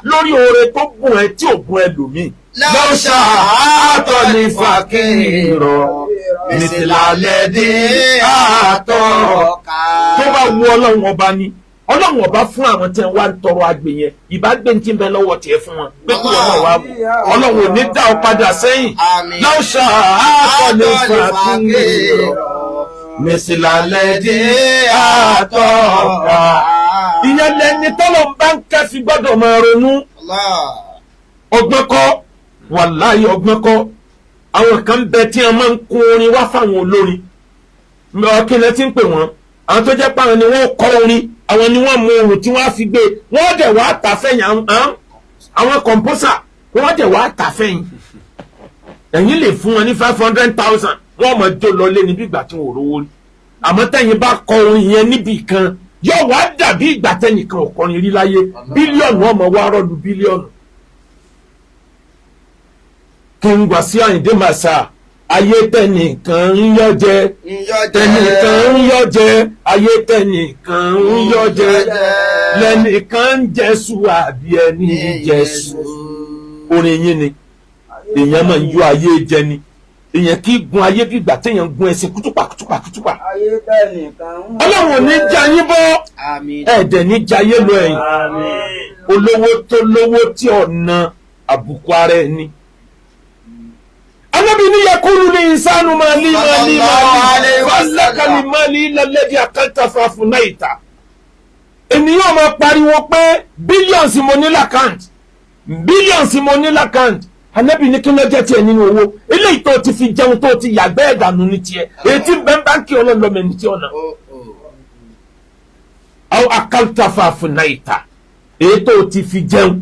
lórí oore tó gùn ẹ tí ò gùn ẹlòmíì. Lọ́ṣà àtọ̀ ní fàkìrọ̀ mìsìlálẹ̀ dé àtọ̀. Tó bá wu Ọlọ́run ọba ni, Ọlọ́run ọba fún àwọn tí wọ́n ń tọrọ àgbè yẹn, ìbá gbé ní tí ń bẹ lọ́wọ́ tiẹ̀ fún wọn pé kí wọ́n náà wá wò. Ọlọ́run ò ní dá ọ padà sẹ́yìn. Àmín. Lọ́ṣà àtọ̀ ní fàkìrọ̀ mìsìlálẹ̀ dé àtọ̀. Ìyẹn lẹni tọ́lọ̀ ń bá ń kẹ́fì gbọ́dọ̀ máa ronú. Ọgbọ́n kọ́, wàláyé, ọgbọ́n kọ́. Àwọn kan bẹ tí wọ́n máa ń kún orin wá fáwọn olórin. Ọkìnrin tí ń pè wọ́n, àwọn tó jẹ́ pé àwọn ni wọ́n kọ orin, àwọn ni wọ́n mú ohun tí wọ́n á fi gbé, wọ́n dẹ̀ wá tà fẹ́yìn. Àwọn composer, wọ́n dẹ̀ wá tà fẹ́yìn. Ẹ̀yin lè fún wọn ní 500,000, wọ́n mọ̀ jó lọ lé níbi ìgbà tí wọ́n ò rówó rí. Àmọ́ tẹ́yìn bá kọ orin yẹn níbì kan, yóò wá dàbí ìgbà tẹ́yìn kan ò kọrin rí láyé. Bílíọ̀nù ọmọ wa rọ́ọ̀lù bílíọ̀nù. Kí n gbà sí Àyìndé Màsà, ayé tẹnìkan ń yọ jẹ, tẹnìkan ń yọ jẹ, ayé tẹnìkan ń yọ jẹ, lẹnìkan ń jẹsù àbí ẹni jẹsù. Orin yín ni èèyàn máa ń yọ ayé jẹ ni. Èèyàn kì í gun ayé bí ìgbà téèyàn ń gun ẹṣin kútùpà kútùpà kútùpà. Ọlọ́run ò ní já yín bọ́, ẹ̀ẹ́dẹ̀ ní jayé lọ. Ẹ̀yìn olówó tó lówó tí ọ̀nà àbùkù ara ẹni. Anábì ní yakulu ní ìsánú máa ní máa ní máa ní fásákàlì máa ní lálẹ́dí àkàntàfà fún náà ìta. Ènìyàn máa pariwo pé billions mo ní l'account, billions mo ní l'account. Anábì ní kí ló jẹ́ tiẹ̀ nínú owó eléyìí tó ti fi jẹun, tó ti yàgbẹ́ ẹ̀dànù ní tiẹ̀, èyí tí bẹ́ẹ̀ báńkì ọlọ́lọ́mọ ẹni tí ọ̀nà. Àwọn àkàntàfà fún náà ìta, èyí tó ti fi jẹun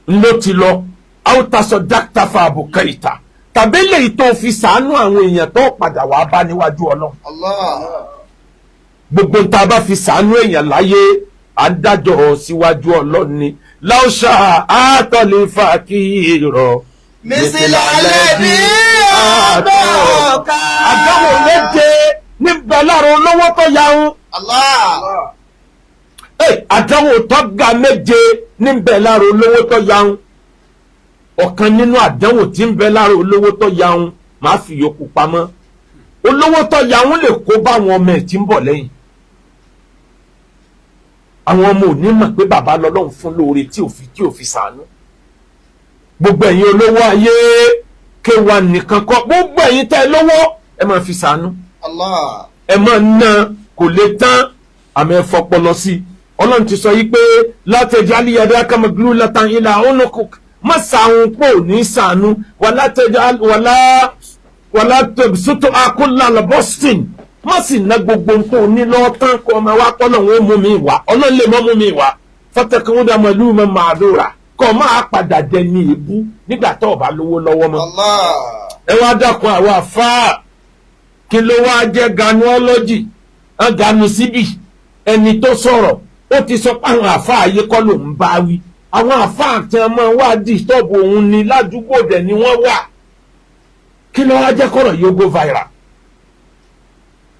ló ti lọ. Àwọn tasọ dákítàfà àbùkà ìta, tàbí lèyí tó fi sàánú àwọn èèyàn tó padà wàá bá níwájú Ọlọ́run. Gbogbo ń ta bá fi sàánú èèyàn láyé, à ń dájọ́ síwájú Ọlọ́run ni. Láwùṣà àtọ̀lẹ́fà kí rọ̀. Mísìlálẹ̀ bí àtọ̀ka. Àdáwò léde níbẹ̀ lára olówó tó yahun. Àdánwò tó ga méje níbẹ̀ lára olówó tó yahun. Ọ̀kan nínú àdánwò tí ń bẹ lára olówó tó yahun, máa fi yòókù pamọ́. Olówó tó yahun lè kó bá àwọn ọmọ ẹ̀ tí ń bọ̀ lẹ́yìn. Àwọn ọmọ ò ní mọ̀ pé bàbá lọ́lọ́run fún lóore tí ò fi sànú. Gbogbo ẹ̀yin olówó ayé, K1 nìkan kọ́, gbogbo ẹ̀yin tẹ́ ẹ lówó, ẹ máa fi sànú. Allah. Ẹ máa ná, kò lè tán, àmọ́ ẹ fọpọlọ sí i. Ọlọ́run ti sọ yìí pé látẹ̀jọ́ aliyadá kamagbulu latan ilà onukuk, má sàrùn pò ní sànú, wàlá tẹ̀jọ́ wàlá wàlá tẹ̀sítọ́ akólà lọ́bọ̀sìn, má sì ná gbogbo nǹkan ní lọ́tàn kọ́ ọmọ wa kọ́ lọ́wọ́ mú mi wá. Ọlọ́run lè mọ́ mú mi wá fọ́tẹ̀kùn dàmọ́lú mọ́ màdúrà kọ́ máa padà dẹni èébú nígbà tó o bá lówó lọ́wọ́ mọ́. Allah. Ẹ wá dákun, àwọn àfáà, kí ló wá jẹ́ ganuọ́lọ́jì ń ganu síbì? Ẹni tó sọ̀rọ̀, ó ti sọ pé àwọn àfáà ayé kọ́ ló ń bá wí. Àwọn àfáà tí wọ́n máa wá disturb òun ni, ládùúgbò dẹ̀ ni wọ́n wà. Kí ló wá jẹ́ kọ́rọ̀ yóò go viral?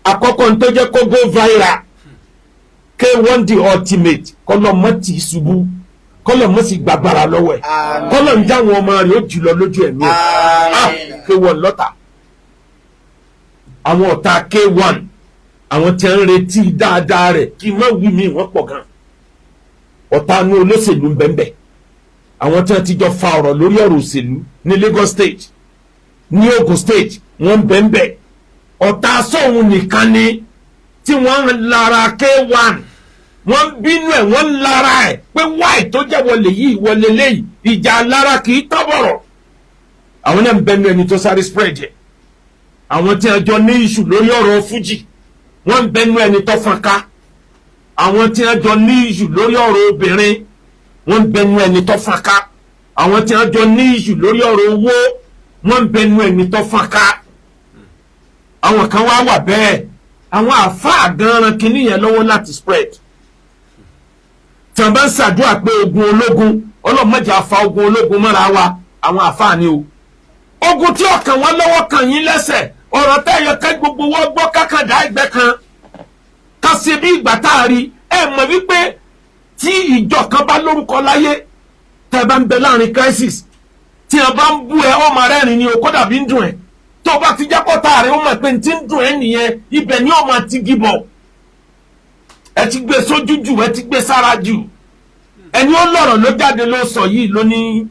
Àkọ́kọ́ ní tó jẹ́ kó go viral, K1 the Ultimate, kọ́lọ́ mọ́ tì í ṣubú, kọ́lọ́ mọ́ sì gbàgbára lọ́wọ́ ẹ̀. Àmín. Kọ́lọ́ ń já àwọn ọmọ rẹ̀ ó jùlọ lójú ẹ̀mí ẹ̀. Àmín. K1 lọ́tà, àwọn ọ̀tá K1, àwọn tí ń retí dáadáa rẹ̀ kí n má wí mi, wọ́n pọ̀ gan. Ọ̀tá inú olóṣèlú ń bẹ́ẹ̀, àwọn tí wọ́n ti jọ fa ọ̀rọ̀ lórí ọ̀rọ̀ òṣèlú ní Lagos State, ní Ogun State, wọ́n ń bẹ́ẹ̀. Ọ̀tá sóhun nìkan ni tí wọ́n ń lara K1, wọ́n ń bínú ẹ̀, wọ́n ń lara ẹ̀ pé wáì tó jẹ́ wọlé yìí, wọlé léyìí, ìjà lára kì í tọ́bọ̀rọ̀. Àwọn náà ń bẹnu ẹni tó sáré spread ẹ̀. Àwọn tí wọ́n jọ ní issue lórí ọ̀rọ̀ fújì, wọ́n ń bẹnu ẹni tó fọn ká. Àwọn tí wọ́n jọ ní issue lórí ọ̀rọ̀ obìnrin, wọ́n ń bẹnu ẹni tó fọn ká. Àwọn tí wọ́n jọ ní issue lórí ọ̀rọ̀ owó, wọ́n ń bẹnu ẹni tó fọn ká. Àwọn kan wá wà bẹ́ẹ̀, àwọn àáfàá gan-an kínní yẹn lọ́wọ́ láti spread. Tí wọ́n bá ń ṣàdúrà pé ogun ológun, ọlọ́mọdé afa ogun ológun mọ́ra wa, àwọn àáfàá ni o. Ogun tí ọkàn wọn lọ́wọ́ kàn yín lẹ́sẹ̀, ọ̀rọ̀ tẹ́yọ ká gbogbo wọn gbọ́ kákàndá ẹgbẹ́ kan ká ṣe bí ìgbà tá a rí. Ẹ mọ̀ wípé tí ìjọ kan bá lórúkọ láyé, tẹ́ bá ń bẹ láàrin crisis, tí wọn bá ń bú ẹ, ọmọ rẹ́rìn ni o, kódà bí ń dùn ẹ. Tó o bá ti jẹ́ kọ́ta rẹ̀, ó mọ̀ pé n ti ń dùn ẹ nìyẹn, ibẹ̀ ni ó máa ti gíbọ̀. Ẹ ti gbé sójú jù, ẹ ti gbé sára jù. Ẹni ó lọ̀rọ̀ ló jáde ló sọ yìí ló ní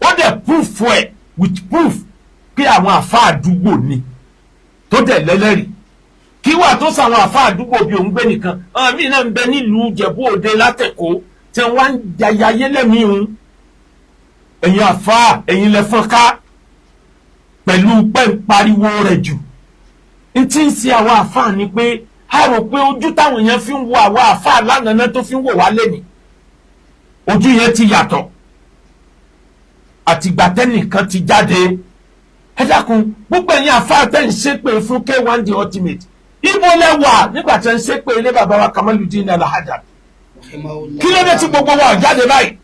ó dẹ̀ proof ẹ̀ with proof pé àwọn àfa àdúgbò ni tó dẹ̀ lẹ́lẹ́rìí kí wà tó sọ àwọn àfa àdúgbò bí òun gbé nìkan. Àwọn míì náà ń bẹ nílùú Ìjẹ̀bú Òde látẹ̀kọ́ tí wọ́n ń jayayé lẹ́mìí hun. Ẹ̀yin àfa, ẹ̀yin lẹ fọ́n ká pẹ̀lú pẹ́ ń pariwo rẹ̀ jù. N tí ń ṣe àwọn àfa ni pé a rò pé ojú táwọn èèyàn fi ń wo àwọn àfa lánàá náà tó fi ń wò wá lẹ́nìí, ojú yẹn ti yàtọ̀ àtìgbà tẹ́nìkan ti jáde. Ẹ dákun, gbogbo ẹ̀yin àfa tẹ́ ń ṣépè fún K1 the Ultimate, ibo lẹ wà nígbà tẹ́ ń ṣépè ilé bàbá wa Kamaludin Al-Haddad? Kí ló dé tí gbogbo wa ò jáde báyìí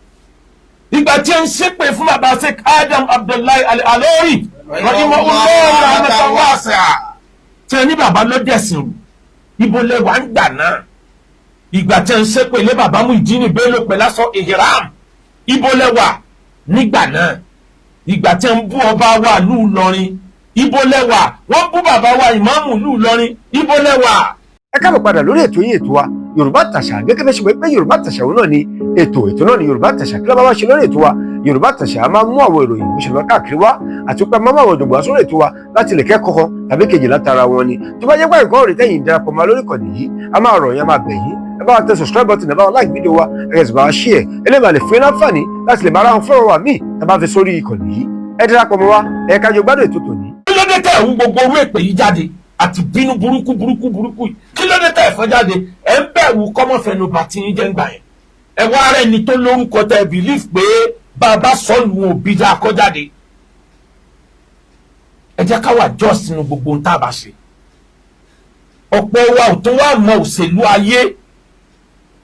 ìgbà tí ń ṣépè fún bàbá Sheikh Adam Abdullahi Al-Alori rahimahullah rahmatan wasi'a, tí ẹ ní bàbá ló dẹ̀sìn rú? Ibo lẹ wà ń gbà náà ìgbà tí ń ṣépè ilé bàbá Muyideen Bello pẹ̀lú aṣọ ihram? Ibo lẹ wà nígbà náà ìgbà tí ń bú ọba wa lù Ìlọrin? Ibo lẹ wà? Wọ́n bú bàbá wa ìmáàmù lù Ìlọrin, ibo lẹ wà? Ẹ káàbọ̀ padà lórí ètò yín, ètò wa, Yorùbá Tàṣà. Gẹ́gẹ́ bẹ́ẹ̀ ṣe mọ̀ pé Yorùbá Tàṣà òun náà ni ètò, ètò náà ni Yorùbá Tàṣà. Kí ló bá wá ṣe lórí ètò wa Yorùbá Tàṣà? A máa mú àwọn ìròyìn bó ṣe lọ káàkiri wá, àti pé a máa mú àwọn ọ̀jọ̀gbọ́n sórí ètò wa láti lè kẹ́kọ̀ọ́ kan tàbí kejì látara wọn ni. Tó bá jẹ́ pé nǹkan òrìtẹ́ yìí darapọ̀ mọ́ lórí ìkànnì yìí, a máa rọ̀ yín, a máa bẹ̀ yín, ẹ bá wa tẹ subscribe button, ẹ bá wa like fídíò wa, ẹ sì bá wa share. Eléyìí máa lè fún yín láǹfààní láti lè máa ra àwọn fọ́nrán wa míì tá a bá fi sórí ìkànnì yìí. Ẹ darapọ̀ mọ́ wa, ẹ ká jọ gbádùn ètò tòní. Kí ló dé tẹ̀ ń gbogbo orú èpè yìí jáde àti bínú burúkú burúkú burúkú yìí? Kí ló dé tẹ̀ fọ́n jáde? Ẹ ń bẹ̀rù kọ́mọ́fẹ́nu bàtí yín jẹ́ ń gbà yẹn. Ẹ wá ara ẹni tó lórúkọ tẹ believe pé bàbá sọ́ọ̀lù òbí dá kọ́ jáde. Ẹ jẹ́ ká wà just nínú gbogbo ohun tá a bá ṣe. Ọ̀pọ̀ wa ò tún wá mọ òṣèlú ayé.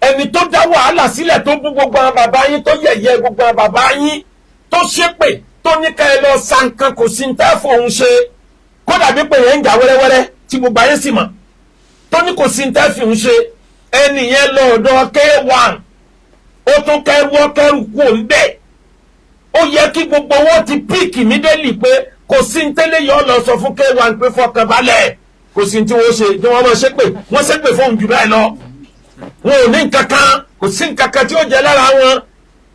Ẹni tó dá wàhálà sílẹ̀, tó bú gbogbo àwọn bàbá yín, tó yẹ̀yẹ́ gbogbo àwọn bàbá yín, tó ṣépè, tó ní ká ẹ lọ sa nǹkan, kò sí ní tẹ́ fòun ṣe, kódà bí pé yẹn ń jà wẹ́rẹ́wẹ́rẹ́ tí gbogbo ayé sì mọ̀, tó ní kò sí ní tẹ́ fi òun ṣe. Ẹni yẹn lọ́ọ̀dọ̀ K1, ó tún kẹrù ọkẹrù kú òun bẹ́ẹ̀. Ó yẹ kí gbogbo wọn ti pick immediately pé kò sí ní tẹ́lẹ̀ yọ lọ sọ fún K1 pé fọkàn balẹ̀, kò sí tí wọ́n ṣe tí wọ́n máa ṣépè, wọ́n ṣépè fóun jù bẹ́ẹ̀ lọ. Wọn ò ní nǹkan kan, kò sí nǹkan kan tí ó jẹ lára wọn.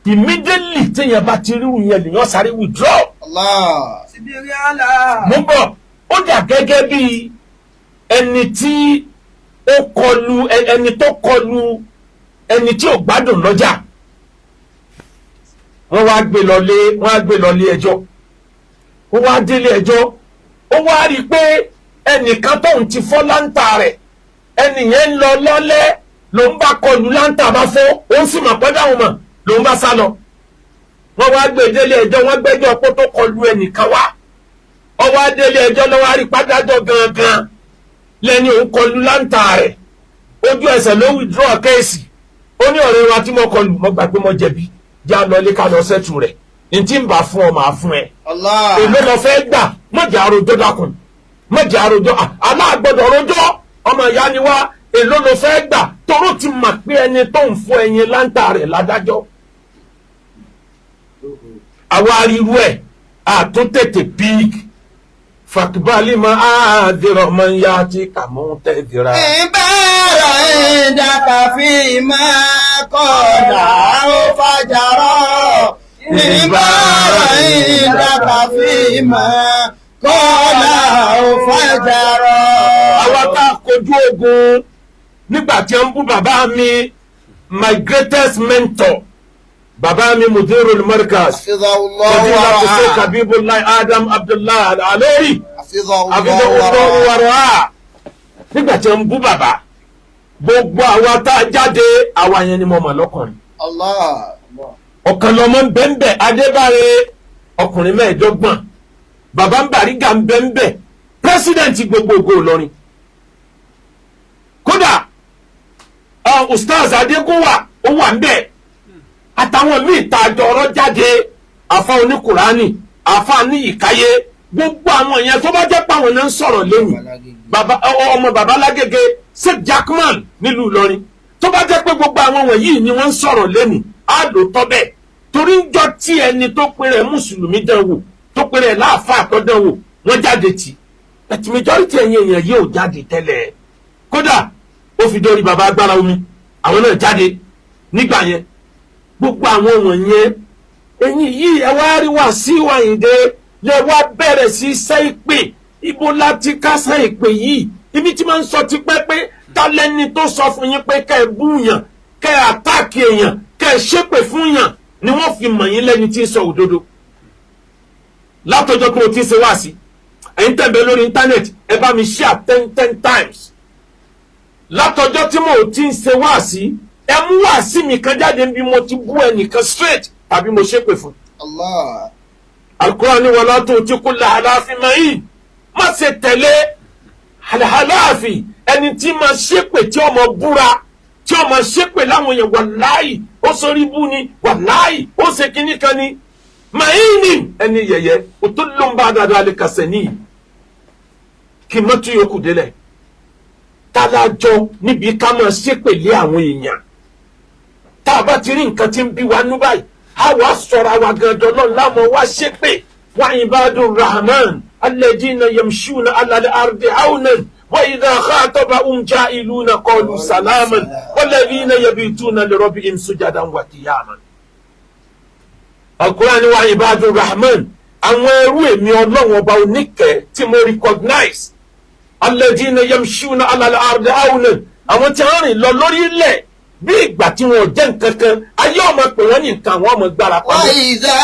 Immediately téèyàn bá ti rírun yẹn, lèèyàn sáré withdraw. Allah. Mo ń bọ̀. Ó dà gẹ́gẹ́ bí ẹni tí ó kọlu ẹni tó kọlu ẹni tí ò gbádùn lọ́jà. Wọ́n wá gbé lọ lé ẹjọ́. Ó wá délé ẹjọ́, ó wá rí i pé ẹnìkan tóun ti fọ́ láǹtà rẹ̀, ẹnì yẹn ń lọ lọ́lẹ́, ló ń bá kọlu, láǹtà bá fọ́. Ó sì mọ̀ pé dáhùn mọ̀ ló ń bá sá lọ. Wọ́n wá gbé délé ẹjọ́, wọ́n gbẹ́jọ́ pé tó kọlu ẹnìkan wá. Ọwọ́ adélé ẹjọ́ lọ́wọ́ àrípádájọ́ gangan lẹ́ni òun kọlu láǹtà rẹ̀. Ojú ẹsẹ̀ ló withdraw case. Ó ní, "Ọ̀rẹ́ wa tí mo kọlu, mo gbà pé mo jẹ̀bi, já lọ ilé ká lọ settle rẹ̀. N tí ń bá fún ọ, màá fún ẹ." Allah. "Èló lọ fẹ́ gbà? Mọ̀jà àròjọ, dákun, mọ̀jà àròjọ, aláàgbọ̀dọ̀ rojọ́, ọmọ ìyá ni wá. Èló lọ fẹ́ gbà?" Toró ti mọ̀ pé ẹni tó ń fọ ẹyin láǹtà rẹ̀ ládájọ́. Àwa ariwo ẹ̀ àtúntètè pík fàkìbálì mọ́ àdìrọ̀ mọ́ ń yá tí kàmú tẹ̀ dìrà. Ìbára ìdàkà fi máa kọ̀dà ó fàjàrọ̀. Ìbára ìdàkà fi máa kọ̀dà ó fàjàrọ̀. Àwa tá a kojú ogun nígbà tí wọ́n ń bú bàbá mi, my greatest mentor, bàbá mi Mudirul Markaz, Fadilatu Sheikh Habibullah Adam Abdullah Al-Alori, Hafizahullah wara'ah, nígbà tí wọ́n ń bú bàbá, gbogbo àwa tá a jáde, àwa yẹn ni mo mọ̀ lọ́kùnrin. Allah. Ọ̀kan lọmọ ń bẹ́ńbẹ́ Adébáre, ọkùnrin 25, bàbá ń Bàrígà ń bẹ́ńbẹ́, president gbogbogbò Ìlọrin. Kódà Ustaz Adégúnwà ó wà ń bẹ̀, àtàwọn míì tá a jọ ọ̀rọ̀ jáde, àfa oníkùránì, àfa ní ìkáyé, gbogbo àwọn yẹn tó bá jẹ́ pàwọn náà ń sọ̀rọ̀ lẹ́yìn bàbá ọmọ bàbá Lágége, Sheikh Jackman nílùú Ìlọrin, tó bá jẹ́ pé gbogbo àwọn wọ̀nyí ni wọ́n ń sọ̀rọ̀ lẹ́nu, á lò tọ́ bẹ́ẹ̀. Torí ń jọ tí ẹni tó pe rẹ̀ mùsùlùmí dán wò, tó pe rẹ̀ láàfáà tó dán wò, wọ́n jáde tì. But majority ẹ̀yin èèyàn yìí ò jáde tẹ́lẹ̀. Kódà ó fi dórí bàbá agbára omi, àwọn náà jáde nígbà yẹn. Gbogbo àwọn wọ̀nyẹn, ẹ̀yin yìí, ẹ wá rí Wàsíù Àyìndé lẹ wá bẹ̀rẹ̀ sí sẹ́ ìpè. Ibo láti kásẹ̀ ìpè yìí? Ibi tí máa ń sọ ti pẹ́ pé ta lẹ́ni tó sọ fún yín pé kẹ́ ẹ búyàn, kẹ́ ẹ attack èèyàn, kẹ́ ẹ ṣépè fún yàn ni wọ́n fi mọ̀ yín lẹ́ni tí ń sọ òdodo? Látọjọ́ tí mo ti ń ṣe wá sí, ẹ̀yin tẹ̀bẹ̀ lórí internet, ẹ bá mi share 10 10 times. Látọjọ́ tí mo ti ń ṣe wá sí, ẹ mú wá sí mi kan jáde bí mo ti bú ẹnìkan straight tàbí mo ṣépè fún. Allah. Al-Qur'an ní ولا تطع كل حلاف مهين, má ṣe tẹ̀lé àlàáfì, ẹni tí máa ṣépè, tí ọmọ búra, tí ọmọ ṣépè láwọn èèyàn. Wàláì, ó sọrí bú ni, wàláì, ó ṣe kinní kan ni. Màáyìn ẹni yẹ̀yẹ́ o tó ló ń bá dáadáa lè kàṣẹ níyì kí mọ́tò yòókù délẹ̀ tálájọ níbi ká máa ṣépè lé àwọn èèyàn. Tá a bá ti rí nǹkan tí ń bí wa nú báyìí, a wàá sọ̀rọ̀ àwa gangan náà láwọn wá ṣépè. وعباد الرحمن الذين يمشون على الأرض هونا وإذا خاطبهم الجاهلون قالوا سلاما والذين يبيتون لربهم سجدا وقياما. Al-Qur'an ní وعباد الرحمن, àwọn ẹrú èmi Ọlọ́run ọba oníkẹ́ tí mo recognize, الذين يمشون على الأرض هونا, àwọn tí wọ́n rìn lọ lórí ilẹ̀ bí ìgbà tí wọn ò jẹ́ nǹkan kan. Ayé ọmọ pè wọ́n ní nǹkan, àwọn ọmọ gbára pamọ́. وإذا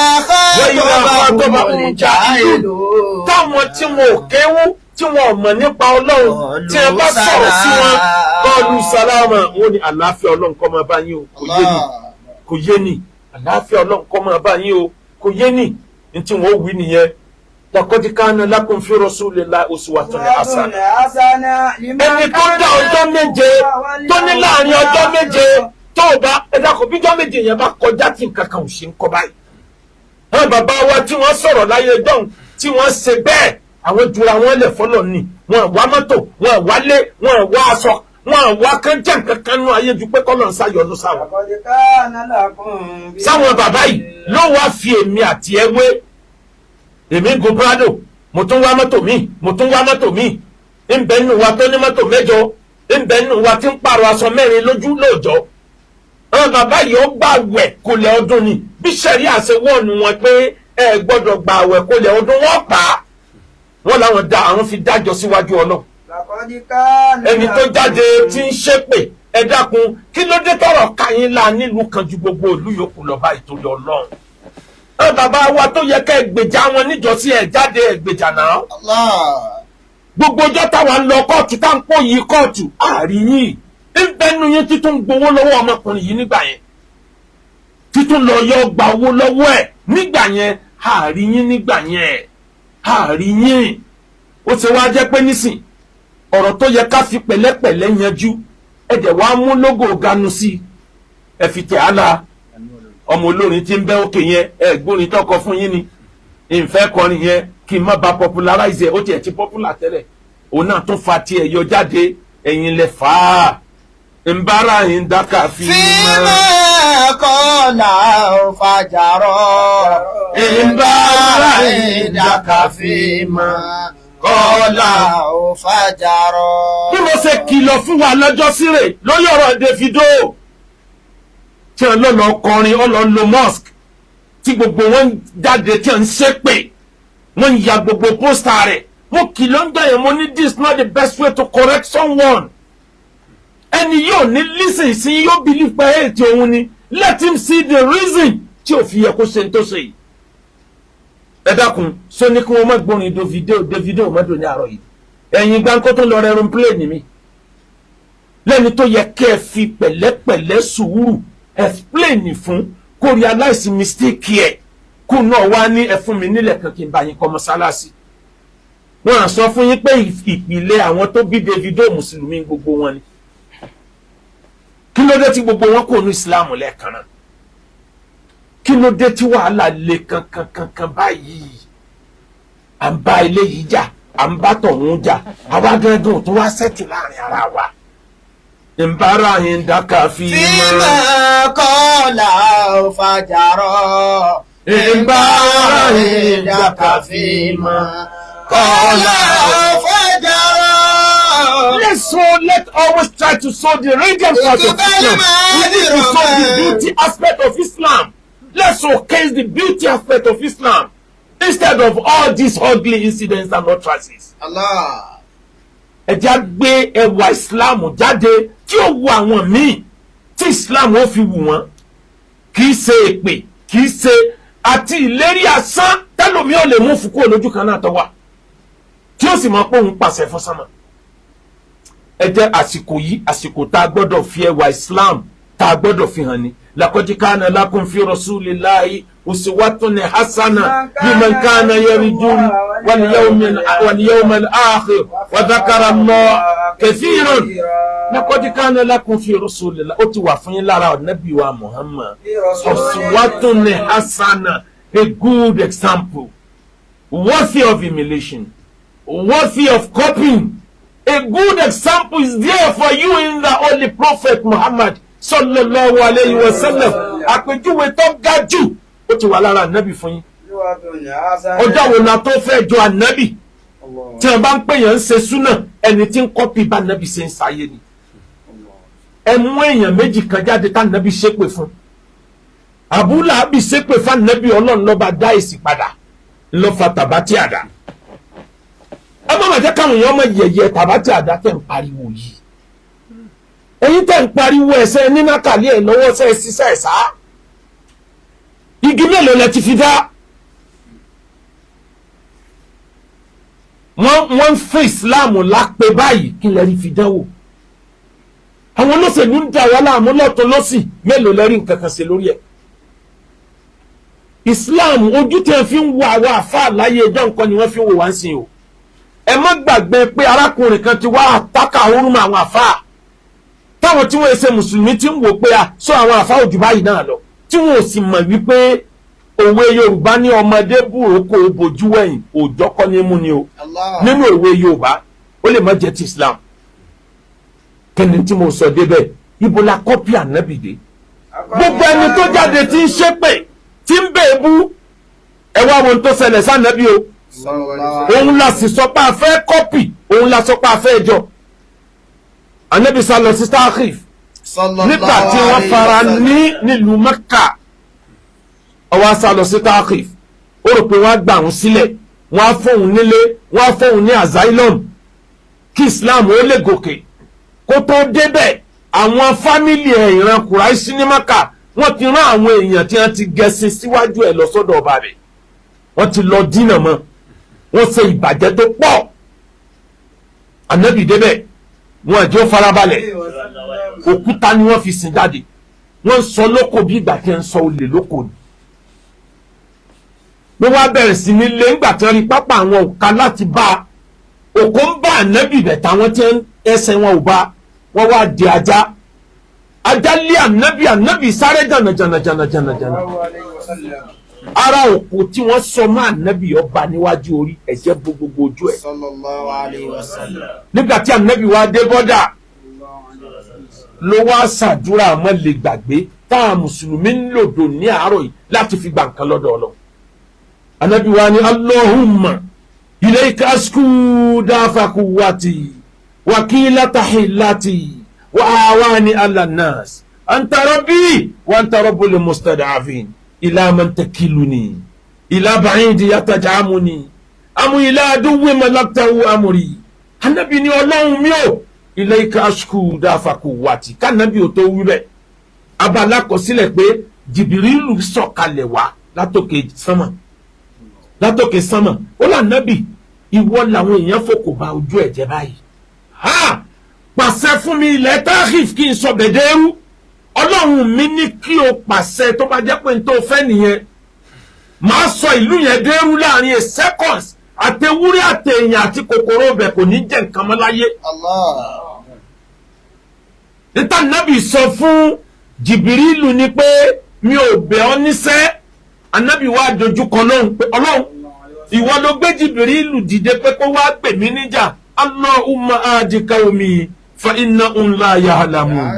وإذا خاطبهم خاطبهم الجاهلون táwọn tí wọn ò kéwú, tí wọn ò mọ̀ nípa Ọlọ́run, tí ẹ bá sọ̀rọ̀ sí wọn, قالوا سلاما, wọn ní àlàáfíà Ọlọ́run kó máa bá yín o, kò yé ni, kò yé ni, àlàáfíà Ọlọ́run kó máa bá yín o, kò yé ni. Ní tí wọn ó wí nìyẹn. لقد كان لكم في رسول الله أسوة حسنة. Ẹni tó dá ọjọ́ 7, tó ní láàrin ọjọ́ 7 tó o bá ẹ dákun, bí ọjọ́ 7 yẹn bá kọjá tí nǹkan kan ò ṣe ń kọ́ báyìí. Àwọn bàbá wa tí wọ́n sọ̀rọ̀ láyé dọ́hùn, tí wọ́n ṣe bẹ́ẹ̀, àwọn jura wọn lẹ̀ fọlọ́ ni. Wọn wá mọ́tò, wọn wálé, wọn wá aṣọ. Wọn àwa kan jẹ́ nǹkan kan nú ayé ju pé kọ́lọ̀ ń sáyọnu sáwọn. Sáwọn bàbá yìí ló wá fi èmi àti ẹ wé. Èmi ń gun Prado, mo tún wá mọ́tò míì, mo tún wá mọ́tò míì. Ń bẹ nínú wa tó ní mọ́tò 8, ń bẹ nínú wa tí ń pààrọ̀ aṣọ 4 lójú lóòjọ́. Àwọn bàbá yìí ó gbà wẹ̀ kólẹ̀ ọdún ni. Bí sẹ̀rí àṣẹ wọ́ọ̀nù wọn pé ẹ gbọ́dọ̀ gbà wẹ̀ kólẹ̀ ọdún, wọ́n pa á. Wọ́n làwọn da àwọn fi dájọ́ síwájú Ọlọ́run. Ẹni tó jáde tí ń ṣépè, ẹ dákun, kí ló dé tọrọ káyín la nílùú kan ju gbogbo ìlú yòókù lọ báyìí torí Ọlọ́run? Àwọn bàbá wa tó yẹ ká ẹ gbèjà wọn níjọ́sí, ẹ jáde ẹ gbèjà náà. Gbogbo ọjọ́ táwa ń lọ kóòtù, tá ń pò yí kóòtù, àárín yìí ń bẹnu yín títún gbowó lọ́wọ́ ọmọkùnrin yìí nígbà yẹn, títún lọ yọ gba owó lọ́wọ́ ẹ̀ nígbà yẹn, àárín yín nígbà yẹn, àárín yín. Ó ti wá jẹ́ pé nísìn ọ̀rọ̀ tó yẹ ká fi pẹ̀lẹ́pẹ̀lẹ́ yanjú, ẹ dẹ̀ wá mú lógò ganu sí i, ẹ fi tẹ̀ á la. Ọmọ olórin tí ń bẹ́ òkè yẹn, ẹ gbórin tọkọ fún yín ni ìfẹ́ kọrin yẹn kí n má ba popularize ẹ̀, ó tiẹ̀ ti popular tẹ́lẹ̀, òun náà tún fa tiẹ̀ yọ jáde, ẹ̀yin lẹ fà á. Nbára yín dákà fi Fíìmù kọ́là ò fàjàrọ̀. Nbára yín dákà fíìmù kọ́là ò fàjàrọ̀. Bí mo ṣe kìlọ̀ fún wa lọ́jọ́ síre lórí ọ̀rọ̀ Davido tí wọn lọ́nà kọrin ọlọ́ lo mosque tí gbogbo wọn jáde tí wọn ń ṣépè, wọn ń ya gbogbo poster rẹ̀, mo kìlọ̀ ń gbà yẹn, mo ní this not the best way to correct someone. Ẹni yóò ní listen sí, yóò believe pé ètò òun ni. Let him see the reason tí ò fi yẹ kó ṣe ń tó ṣe yìí. Ẹ dákun, sọ ní kí wọn má gbórin Davido. Davido mọ́tò ní àárọ̀ yìí, ẹ̀yìn gbáǹkó tó lọ rẹrun plane mi lẹ́ni tó yẹ kẹ́ ẹ fi pẹ̀lẹ́pẹ̀lẹ́ sùúrù explain fún kó realize mistake ẹ̀, kó náà wá ní ẹ fún mi nílẹ̀ kan kí n bá yín kọ́ mọ́sálásí. Wọ́n á sọ fún yín pé ìpìlẹ̀ àwọn tó bí Davido, mùsùlùmí gbogbo wọn ni. Kí ló dé tí gbogbo wọn kò ní ìsìláàmù lẹ́ẹ̀kan náà? Kí ló dé tí wàhálà le kankankankan báyìí? À ń bá eléyìí jà, à ń bá tọ̀hún jà, àwa gángan tó wá sẹ́tù láàrin ara wa. Nbára yín dákà fi Fíìmù kọ́là ò fàjàrọ̀. Nbára yín dákà fi kọ́là ò fàjàrọ̀. Let's so let always try to show the radiant part of Islam. We need to show the beauty aspect of Islam. Let's showcase the beauty aspect of Islam instead of all these ugly incidents and utterances. Allah. Ẹ jẹ́ á gbé ẹwà Islam jáde tí ó wu àwọn míì, tí Islam ó fi wù wọ́n. Kì í ṣe èpè, kì í ṣe àti ìlérí asán tẹlomi ò lè mú fún kúrò lójú kan náà tó wà, tí ó sì mọ̀ pé òun pàṣẹ fún sánmà. Ẹ jẹ́ àsìkò yìí, àsìkò tá a gbọ́dọ̀ fi ẹwà Islam tá a gbọ́dọ̀ fi hàn ní. Laqad kana lakum fi rasulillahi uswatun hasana liman kana yarju wal yawmal akhir wa dhakara Allah kathiran. Laqad kana lakum fi rasulillahi, ó ti wà fún yín lára Ànábì wa Muhammad, uswatun hasana, a good example worthy of emulation, worthy of copying. A good example is there for you in the Holy Prophet Muhammad sallallahu alayhi wa sallam. Àpèjúwe tó ga jù, ó ti wà lára ànábì fún yín. Ọjọ́ wo la tó fẹ́ jọ ànábì? Tí wọ́n bá ń pè yàn ń ṣe súnà, ẹni tí ń copy bá ànábì ṣe ń ṣayé ni. Ẹ mú èèyàn méjì kan jáde tá ànábì ṣépè fún. Abu Lahabi ṣépè fún ànábì, Ọlọ́run ló bá dá èsì padà, ló fa tàbátì àdá. Ẹ má má jẹ́ káwọn èèyàn mọ yẹ̀yẹ́ tàbátì àdá tẹ̀ ń pariwo yìí. Ẹ̀yin tẹ̀ ń pariwo ẹ̀sẹ̀ nínàkàlẹ́ ẹ̀ lọ́wọ́ ṣe é ṣiṣẹ́ ẹ̀ sá. Igi mélòó lẹ ti fi dá? Wọ́n ń fún ìsìláàmù lápẹ́ báyìí, kí lẹ rí fi dánwò? Àwọn olóṣèlú ń dà wá láàmú lọ́tún lọ́sì, mélòó lẹ rí nǹkan kan ṣe lórí ẹ̀? Islam, ojú tí wọ́n fi ń wo àwọn àfáà láyé ẹjọ́ nǹkan ni wọ́n fi ń wò wá ń sìn o. Ẹ má gbàgbé pé arákùnrin kan ti wá àtàkà orúmọ àwọn àfáà, táwọn tí wọ́n ṣe mùsùlùmí ti ń wò pé a sọ àwọn àfáà òjò báyìí náà lọ, tí wọn ò sì mọ̀ wípé òwe Yorùbá ní ọmọdé búrò kó bojú wẹ̀yìn, òòjọ́ kọ́ ní mú ni o. Allah. Nínú òwe Yorùbá, ó lè má jẹ́ ti Islam. Kẹ́ni tí mo sọ débẹ̀, ibo la copy ànábì dé? Gbogbo ẹni tó jáde tí ń ṣépè, tí ń bèébú, ẹ wá wọn tó ṣẹlẹ̀ sànábì o. Òun la sì sọ pé a fẹ́ copy, òun la sọ pé a fẹ́ jọ. Ànábì sá lọ sí Taif nígbà tí wọ́n fara ní nílùú Mẹ́kà. Ó wá sá lọ sí Taif, ó rò pé wọ́n á gbà òun sílẹ̀, wọ́n á fóun nílé, wọ́n á fóun ní asylum kí Islam ó lè gòkè. Kó tó débẹ̀, àwọn family ẹ̀, ìran Kùráìṣì ní Mẹ́kà, wọ́n ti rán àwọn èèyàn tí wọ́n ti gẹṣin síwájú ẹ̀ lọ sọ́dọ̀ ọba rẹ̀. Wọ́n ti lọ dínà mọ́, wọ́n ṣe ìbàjẹ́ tó pọ̀. Ànábì débẹ̀, wọn àjọ farabalẹ̀, òkúta ni wọ́n fi sìn jáde. Wọ́n sọ lóko bí ìgbà tí wọ́n sọ olè lóko ni. Wọ́n wá bẹ̀rẹ̀ sí ní lé ńgbà tí wọ́n rí pápá àwọn òka láti bá a. Òkú ń bá ànábì bẹ̀ táwọn tí ẹsẹ̀ wọn ò bá wọ́n wá di ajá. Ajá lé ànábì, ànábì sáré jànà jànà jànà jànà jànà. Ara òkú tí wọ́n sọ mọ́ ànábì, ọba níwájú orí, ẹ̀jẹ̀ bo gbogbo ojú ẹ̀. Sallallahu alayhi wa sallam. Nígbà tí ànábì wá dé border, ló wá ṣàdúrà mọ́ lè gbàgbé táwọn mùsùlùmí ń lòdò ní àárọ̀ yìí láti fi gbà nǹkan lọ́dọ̀ Ọlọ́run. Ànábì wa ní, "Allahumma ilayka ashku da'fa quwwati wa qillata hilati wa awani ala nas, anta rabbi wa anta rabbul mustad'afin, ila man takiluni, ila ba'idi yatajamuni amu ila aduwwi malaktahu amri." Ànábì ní, "Ọlọ́run mi ò, ilayka ashku da'fa quwwati." Kánábì ò tó wí bẹ́ẹ̀, abala kọ sílẹ̀ pé Jìbìrìlù sọ̀kalẹ̀ wá látòkè sánmà, látòkè sánmà. Ó là nábì, ìwọ làwọn èèyàn fòkò bá ojú ẹ̀ jẹ́ báyìí, ha pàṣẹ fún mi, ilẹ̀ Taif kí n sọ bẹ̀dẹ́rú. Ọlọ́run mi ní kí o pàṣẹ, tó bá jẹ́ pé n tó fẹ́ nìyẹn, màá sọ ìlú yẹn dẹ́rú láàrin a seconds, àtẹwúrẹ́ àtẹ̀yìn àti kòkòrò ọbẹ̀ kò ní jẹ́ nǹkan mọ́ láyé. Allah. Níta nábì sọ fún Jìbìrìlù ni pé mi ò bẹ̀ ọ́ níṣẹ́. Anábì wá dojú kọ lóhùn pé, "Ọlọ́run, ìwọ ló gbé Jìbìrìlù dìde pé kó wá gbè mí níjà. Allahumma hadi qawmi fa innahum la ya'lamun.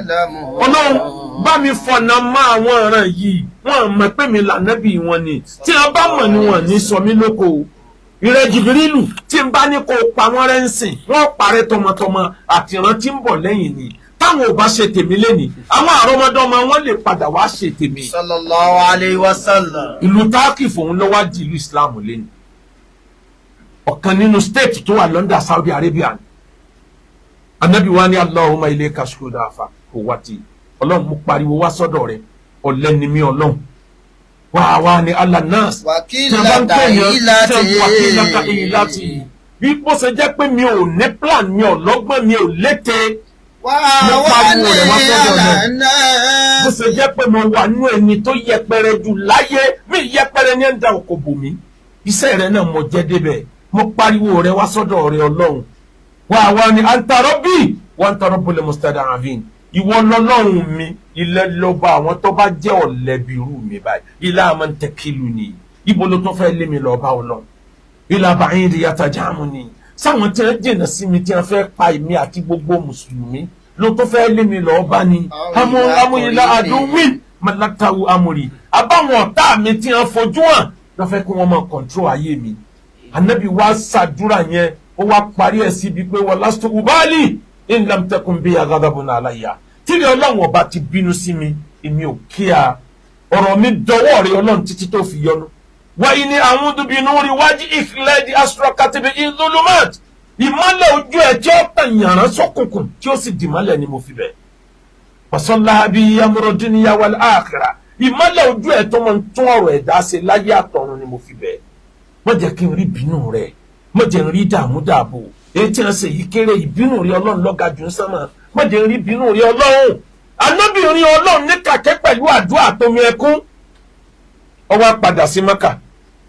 Ọlọ́run, bá mi fọ̀nà mọ́ àwọn ọ̀ràn yìí, wọ́n mọ̀ pé mi lànàbì wọn ni. Tí wọ́n bá mọ̀ ni wọ́n ní sọ mí lóko o. Ìrẹ́ Jìbìrìlù, tí n bá ní kó pa wọ́n rẹ́ ń sìn, wọ́n parẹ́ tọmọtọmọ àtìrán tí ń bọ̀ lẹ́yìn ni. Táwọn ò bá ṣe tèmi lẹ́nìí, àwọn àrọ́mọdọ́mọ wọn lè padà wá ṣe tèmi." Sallallahu alayhi wa sallam. Ìlú Táàkì fòun ló wá di ìlú Islam lẹ́nu, ọ̀kan nínú state tó wà London, Saudi Arabia ni. Anabi wa ní, "Allahumma ilayka ashku da'fa quwwati." Ọlọ́run, mo pariwo wá sọ́dọ̀ rẹ̀, ọ̀lẹ ni mí. Ọlọ́run, wà wá ní alanas Wàkílàtà ìlàtì. Wàkílàtà ìlàtì, bí bó ṣe jẹ́ pé mi ò ní plan, mi ò lọ́gbọ́n, mi ò lété, Wà mo wá pariwo ní rẹ̀ wá sọ́dọ̀ rẹ̀. àlànà. Bó ṣe jẹ́ pé mo wà nú ẹni tó yẹpẹrẹ jù láyé, mi yẹpẹrẹ ní ẹ̀ ń da òkò bò mí, iṣẹ́ rẹ náà mo jẹ́ débẹ̀. Mo pariwo rẹ wá sọ́dọ̀ rẹ, Ọlọ́run. Wà wá ní anta rabbi wa anta rabbul mustada'afin. Ìwọ lọ́lọ́run mi, ilẹ̀ lọ́ba àwọn tó bá jẹ́ ọ̀lẹ́bí irú mi báyìí. Ila man takiluni, ibo ló tó fẹ́ lé mi lọ́ọ́ bá Ọlọ́run? Ila ba'idi yatajamuni, sáwọn tí wọ́n jìnnà sí mi, tí wọ́n fẹ́ pa èmi àti gbogbo mùsùlùmí ló tó fẹ́ lé mi lọ́ọ́ bá ni? Amúyílá aduwin malaktawu amúri, àbáwọn ọ̀tá mi tí wọ́n fojú hàn lọ́ fẹ́ kí wọ́n máa control ayé mi. Anabi wa ṣàdúrà yẹn, ó wá parí ẹ̀ síbi pé wọ́n lastu ubali in lam takun biya ghadabun alayya. Tí ní Ọlọ́run ọba ti bínú sí mi, èmi ò kíá. Ọ̀rọ̀ mi dọwọ́ rẹ, Ọlọ́run, títí tó fi yọnu. Wáyé ní a'udhu bi nuri wajhika alladhi ashraqat bihi dhulumat. Ìmọ́lẹ̀ ojú ẹ̀ tí ó tàn yàrá sọ́kùnkùn tí ó sì dìmọ́lẹ̀ ni mo fi bẹ̀. Wasallaha bi amru dunya wal akhirah. Ìmọ́lẹ̀ ojú ẹ̀ tó máa ń tún ọ̀rọ̀ ẹ̀dá ṣe láyé àtọ̀run ni mo fi bẹ̀. Má jẹ́ kí n rí ìbínú rẹ̀, má jẹ́ n rí dààmú dààbò. Èyí tí wọ́n ṣe yìí kéré, ìbínú rẹ̀ Ọlọ́run lọ́ga jù ń sánmà. Má jẹ́ n rí ìbínú rẹ̀, Ọlọ́run. Anábìrin Ọlọ́run ní kàkẹ́ pẹ̀lú àdúrà tómi ẹkún, ó wá padà sí Maka.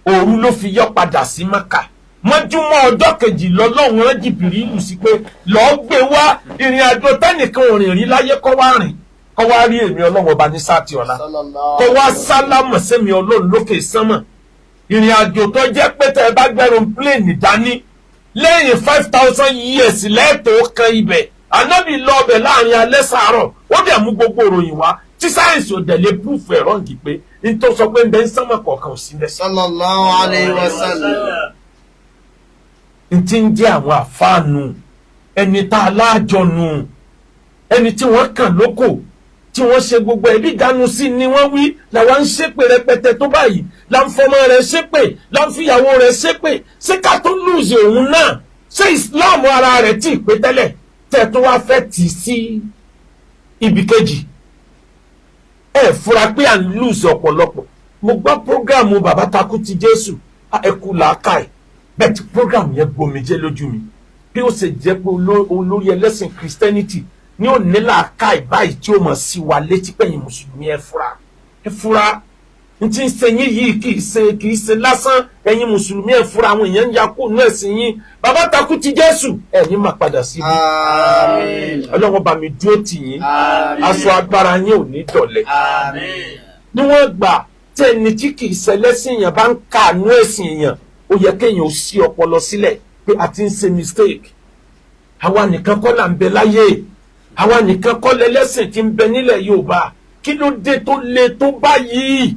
Òru ló fi yọ padà sí Maka. Mọ́júmọ́ ọjọ́ kejì lọ́lọ́run rán Jìbìrìlù sí pé lọ́ọ́ gbé wá. Ìrìn àjò tẹ́nìkan ò rìn rí láyé, kọ́ wá rìn, kọ́ wá rí èmi Ọlọ́run ọba ní sáàtì ọ̀la, kọ́ wá sálámọ̀ sẹ́mi Ọlọ́run lókè sánmọ̀. Ìrìn àjò tó jẹ́ pé tẹ́ ẹ bá gbẹ́rùn plane dání, lẹ́yìn 5,000 years lẹ́ẹ̀tọ́ kan ibẹ̀. Ànábì lọ ọbẹ̀ láàrin alẹ́ sàárọ̀, ó dẹ̀ mú gbogbo ìròyìn wá tí sáyẹ̀nsì ò dẹ̀ lè proof ẹ̀ wrong pé n tó sọ pé ń bẹ ń sánmọ̀ kọ̀ọ̀kan ò sí ń bẹ. Sallallahu alayhi wa sallam. N ti ń jẹ́ àwọn àfáànù, ẹni tá a láàjọ nù, ẹni tí wọ́n kàn lóko, tí wọ́n ṣe gbogbo ẹbí ìdánu sí ni wọ́n wí làwọn ń ṣépè rẹpẹtẹ tó báyìí, là ń fọmọ rẹ̀ ṣépè, là ń fìyàwó rẹ̀ ṣépè. Ṣé ká tó lose òun náà? Ṣé Islam ara rẹ̀ tí ì pé tẹ́lẹ̀ tẹ́ tó wá fẹ́ tì í sí ibi kejì? Ẹ fura pé à ń lose ọ̀pọ̀lọpọ̀. Mo gbọ́ program bàbá takú ti Jésù, ẹ kú làákàyè bẹ́ẹ̀ tí program yẹn gbomijé lójú mi, bí ó ṣe jẹ́ pé olórí ẹlẹ́sìn Christianity ní ò ní làákàyè báyìí tí ó mọ̀ sí wa létí pẹ̀yìn mùsùlùmí, ẹ fura, ẹ fura, n tí ń ṣe yín yìí kì í ṣe lásán. Ẹ̀yin mùsùlùmí, ẹ fura, àwọn èèyàn ń ya kó nú ẹ̀sìn yín. Bàbá takú ti Jésù, ẹ̀yin máa padà síbi. Àmín. Ọlọ́run bá mi dúró tì yín. Àmín. Aṣọ agbára yín ò ní dọ̀lẹ́. Àmín. Níwọ̀n gbà tí ẹni tí kì í ṣẹlẹ́sìn yẹn bá ń kàánú ẹ̀sìn yẹn, ó yẹ kéèyàn ó sí ọpọlọ sílẹ̀ pé a ti ń ṣe mistake. Àwa nìkan kọ́ là ń bẹ láyé, àwa nìkan kọ́ lẹ́lẹ́sìn tí ń bẹ nílẹ̀ Yorùbá. Kí ló dé tó le tó báyìí?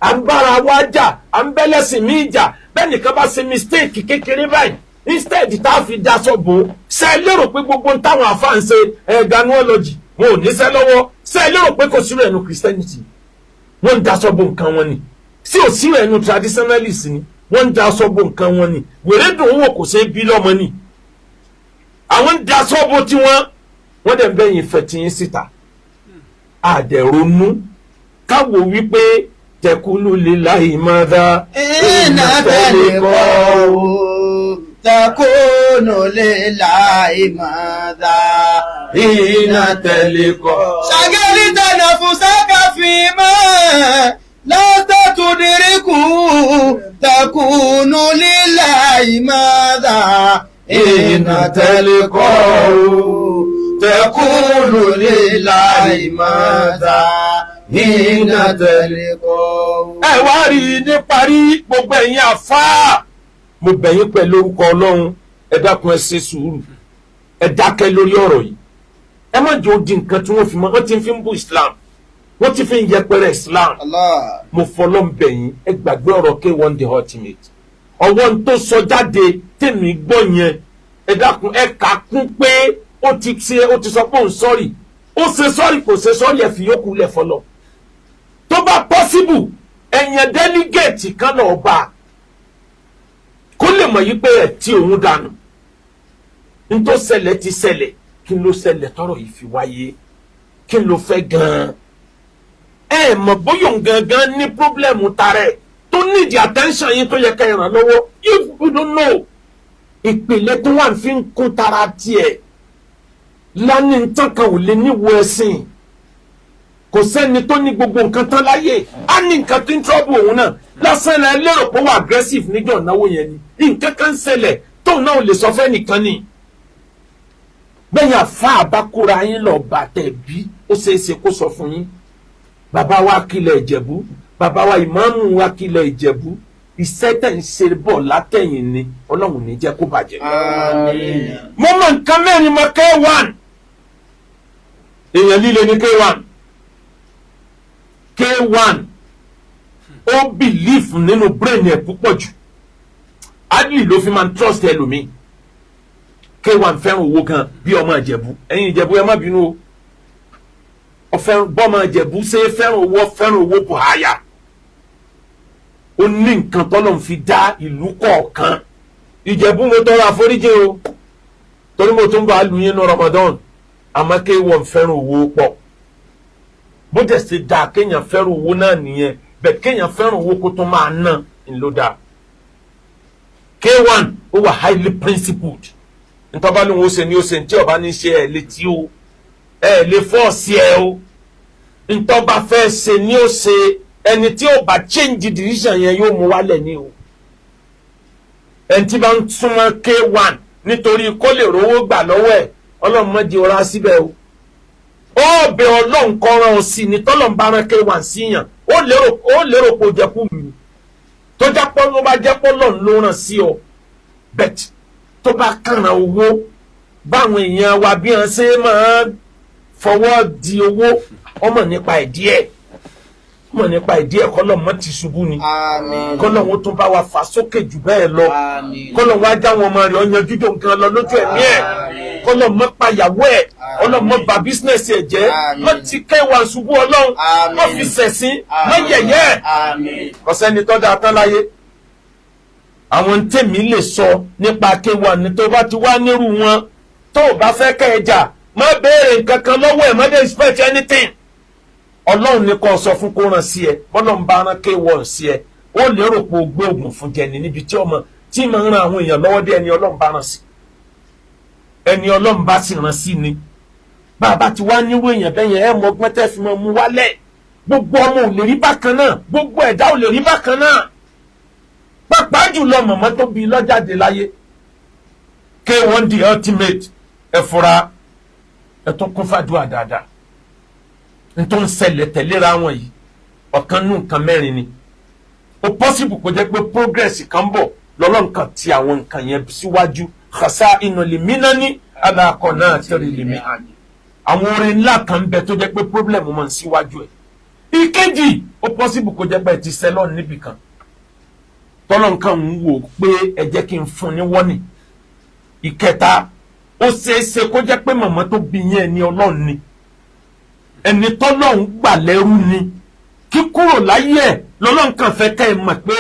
À ń bára wa jà, à ń bẹ́lẹ́sìn míì jà. Bẹ́ẹ̀ nìkan bá ṣe mistake kékeré báyìí, instead tá a fi daṣọ bò ó, ṣe é lérò pé gbogbo ń táwọn àfáà ń ṣe ẹ̀ẹ́dánúọ́lọ́jì wọn ò níṣẹ́ lọ́wọ́? Ṣe é lérò pé kò sí rẹ̀ nu Christianity, wọ́n ń daṣọ bo nǹkan wọn ni? Sí ò sí rẹ̀ nu traditionalist ni, wọ́n ń daṣọ bo nǹkan wọn ni. Wèrè dùn ún wò, kò ṣeé bí lọ́mọ ni. Àwọn ń daṣọ bo tiwọn, wọ́n dẹ̀ ń bẹ́yìn fẹ́ tiyín síta. Àdẹ̀ronú káwo wípé tẹkulu lillahi madha. Iná tẹ̀lé kọ́ o, takunu lillahi madha. Iná tẹ̀lé kọ́. Ṣàgẹ́lì tẹ̀nà fún sákàfì mọ́. Látàtúndìríkù takunu lillahi madha. Iná tẹ̀lé kọ́ o, takunu lillahi madha. Iná tẹ̀lé kọ́ o. Ẹ wá rí i ní parí, gbogbo ẹ̀yin àfáà, mo bẹ̀ yín pẹ̀lú orúkọ Ọlọ́run, ẹ dákun, ẹ ṣe sùúrù, ẹ dákẹ́ lórí ọ̀rọ̀ yìí. Ẹ má jẹ́ ó di nǹkan tí wọ́n fi mọ́. Wọ́n ti fi ń bú Islam, wọ́n ti fi ń yẹpẹrẹ Islam. Allah. Mo fọlọ́ ń bẹ̀ yín, ẹ gbàgbé ọ̀rọ̀ K1 The Ultimate. Ọwọ́ ń tó sọ jáde tèmi gbọ́ yẹn, ẹ dákun, ẹ kà á kún pé ó ti ṣe, ó ti sọ pé òun sorry, ó ṣe sorry, kò ṣe sorry, ẹ fi yókù lẹ̀ fọlọ́. Tó bá possible, ẹ̀yàn delegate kan náà bá kó lè mọ̀ yí pé ẹ̀ tí òun dànù. N tó ṣẹlẹ̀ ti ṣẹlẹ̀. Kí ló ṣẹlẹ̀ tọ́rọ̀ yìí fi wáyé? Kí ló fẹ́ gan-an? Ẹ mọ̀ bóyá òun gangan ní problem tarẹ̀ tó need attention yín, tó yẹ ká ẹ ràn lọ́wọ́. You don't know ìpìlẹ̀ tó wà fi ń kún tara tiẹ̀ lánìí nǹkan kan ò lè níwò ẹ̀sìn. Kò sẹ́ni tó ní gbogbo nǹkan tán láyé. Á ní nǹkan tó ń trouble òun náà lásán lẹ lérò pé ó wà aggressive níjọ́ ìnáwó yẹn ni. Nǹkan kan ń ṣẹlẹ̀ tóun náà ò lè sọ fẹ́ nìkan ni. Bẹ́yìn àfa àbákúra yín lọ bàtẹ̀ bí ó ṣeé ṣe kó sọ fún yín. Bàbá wa kílẹ̀ Ìjẹ̀bú, bàbá wa ìmáàmù wa kílẹ̀ Ìjẹ̀bú, iṣẹ́ tẹ̀ ń ṣe bọ̀ látẹ̀yìn ni, Ọlọ́run ní jẹ́ kó bàjẹ́. Àmín. Mo mọ nǹkan mẹ́rin mọ K1. Èèyàn líle ní K1. K1 ó believe nínú brain ẹ̀ púpọ̀ jù, adley ló fi máa ń trust ẹlòmíì. K1 fẹ́ràn owó gan bí ọmọ Ìjẹ̀bú. Ẹ̀yin Ìjẹ̀bú, ẹ má bínú o. Ọ̀fẹ́ bọ́mọ Ìjẹ̀bú ṣe é fẹ́ràn owó, fẹ́ràn owó buhaya. Ó ní nǹkan tọ́lọ́ ń fi dá ìlú kọ̀ọ̀kan. Ìjẹ̀bú, mo tọrọ àforíjì o, torí mo tún bá a lu yín ní Ramadan. Àmọ́ K1 fẹ́ràn owó pọ̀. Bó dẹ̀ ṣe dáa kéèyàn fẹ́ràn owó náà nìyẹn bẹ́ẹ̀, kéèyàn fẹ́ràn owó kó tó máa ná ńlọ dáa. K1 ó wà highly principled. Ntọ́ba lóun ó ṣe ni ó ṣe, ntí ọba ní ṣe ẹ̀ létí o, ẹ̀ lè force ẹ o. Ntọ́ba fẹ́ ṣe ni ó ṣe. Ẹni tí ó bá change decision yẹn yóò mú wálẹ̀ ní o. Ẹni tí bá ń súnmọ́ K1 nítorí kó lè rówó gbà lọ́wọ́ ẹ̀, Ọlọ́run má jẹ́ ọ̀rá síbẹ̀ o. Ó bẹ Ọlọ́run kọ́ran ọ sí ni. Tọ́lọ́run bá rán K1 síyàn, ó lérò pé ó jẹ́ kú mi tó jẹ́ pọ́, ló bá jẹ́ pọ́ lọ́run ló ràn sí ọ bẹ́ẹ̀, tó bá kàràn owó. Báwọn èèyàn wa bí wọn ṣe máa fọwọ́ di owó, ọmọ nípa ìdí ẹ̀, ọmọ nípa ìdí ẹ̀. Kọ́lọ̀ mọ́ ti ṣubú ni. Àmín. Kọ́lọ̀ wọn tún bá wa fà sókè jù bẹ́ẹ̀ lọ. Àmín. Kọ́lọ̀ wọn á já wọn ọmọ rẹ̀ ọ̀yanjú jò nǹkan lọ lójú ẹ̀mí ẹ̀. Àmín. Kọ́lọ̀ mọ́ payàwó ẹ̀, ọlọ́mọ bà business ẹ̀ jẹ́. Àmín. Mọ́ ti kẹwàá ṣubú ọlọ́run. Àmín. Mọ́ fi ṣẹ̀sín, mọ́ yẹ̀yẹ́ ẹ̀. Àmín. Kò sẹ́ni tó dáa tán láyé. Àwọn tèmi lè sọ nípa kéwà ní, tó bá ti wá nírú wọn, tó o bá fẹ́ kẹ́ ẹ jà, má béèrè nǹkan kan lọ́wọ́ ẹ̀, má dé expect anything. Ọlọ́run ní kó sọ fún kó ràn sí ẹ. Bọ́lọ̀ ń bá rán kéwọ̀n sí ẹ, ó lérò pé o gbé oògùn fún jẹni níbi tí ọmọ tí máa ń ran àwọn èèyàn lọ́wọ́ dé. Ẹni ọlọ́run bá ràn sí, ẹni ọlọ́run bá sì ràn sí ni. Bàbá ti wá nírú èèyàn bẹ́yẹn, ẹ mọ ọgbọ́n tẹ́ fi mọ mú wálẹ̀. Gbogbo ọmọ ò lè rí bákan náà, gbogbo ẹ̀dá ò lè rí bákan náà, pàápàá jùlọ mọ̀mọ́ tó bí lọ́jáde láyé. K1 the Ultimate, ẹ fura, ẹ tún kún fàdúrà dáadáa. N tó ń ṣẹlẹ̀ tẹ̀léra wọn yìí, ọ̀kan nù nǹkan mẹ́rin ni. Ó possible kó jẹ́ pé progress kan bọ̀ lọ́lọ́nkan ti àwọn nǹkan yẹn síwájú. Xasa inú lè mí náà ní alákọ̀ náà tẹ̀lé lè mí. Àwọn orin ńlá kan ń bẹ tó jẹ́ pé problem máa ń síwájú ẹ̀. Ìkejì, ó possible kó jẹ́ pé ẹ ti sẹ́lọ̀ níbì kan, tọ́lọ́ nǹkan ń wò pé ẹ jẹ́ kí n fún ní wọ́nì. Ìkẹta, ó ṣeéṣe kó jẹ́ pé màmá tó bí yín, ẹni ọlọ́run ni, ẹni tọ́lọ́run gbà lẹ́rú ni. Kíkúrò láyé ẹ̀ lọ́lọ́run kan fẹ́ kẹ́ ẹ mọ̀ pé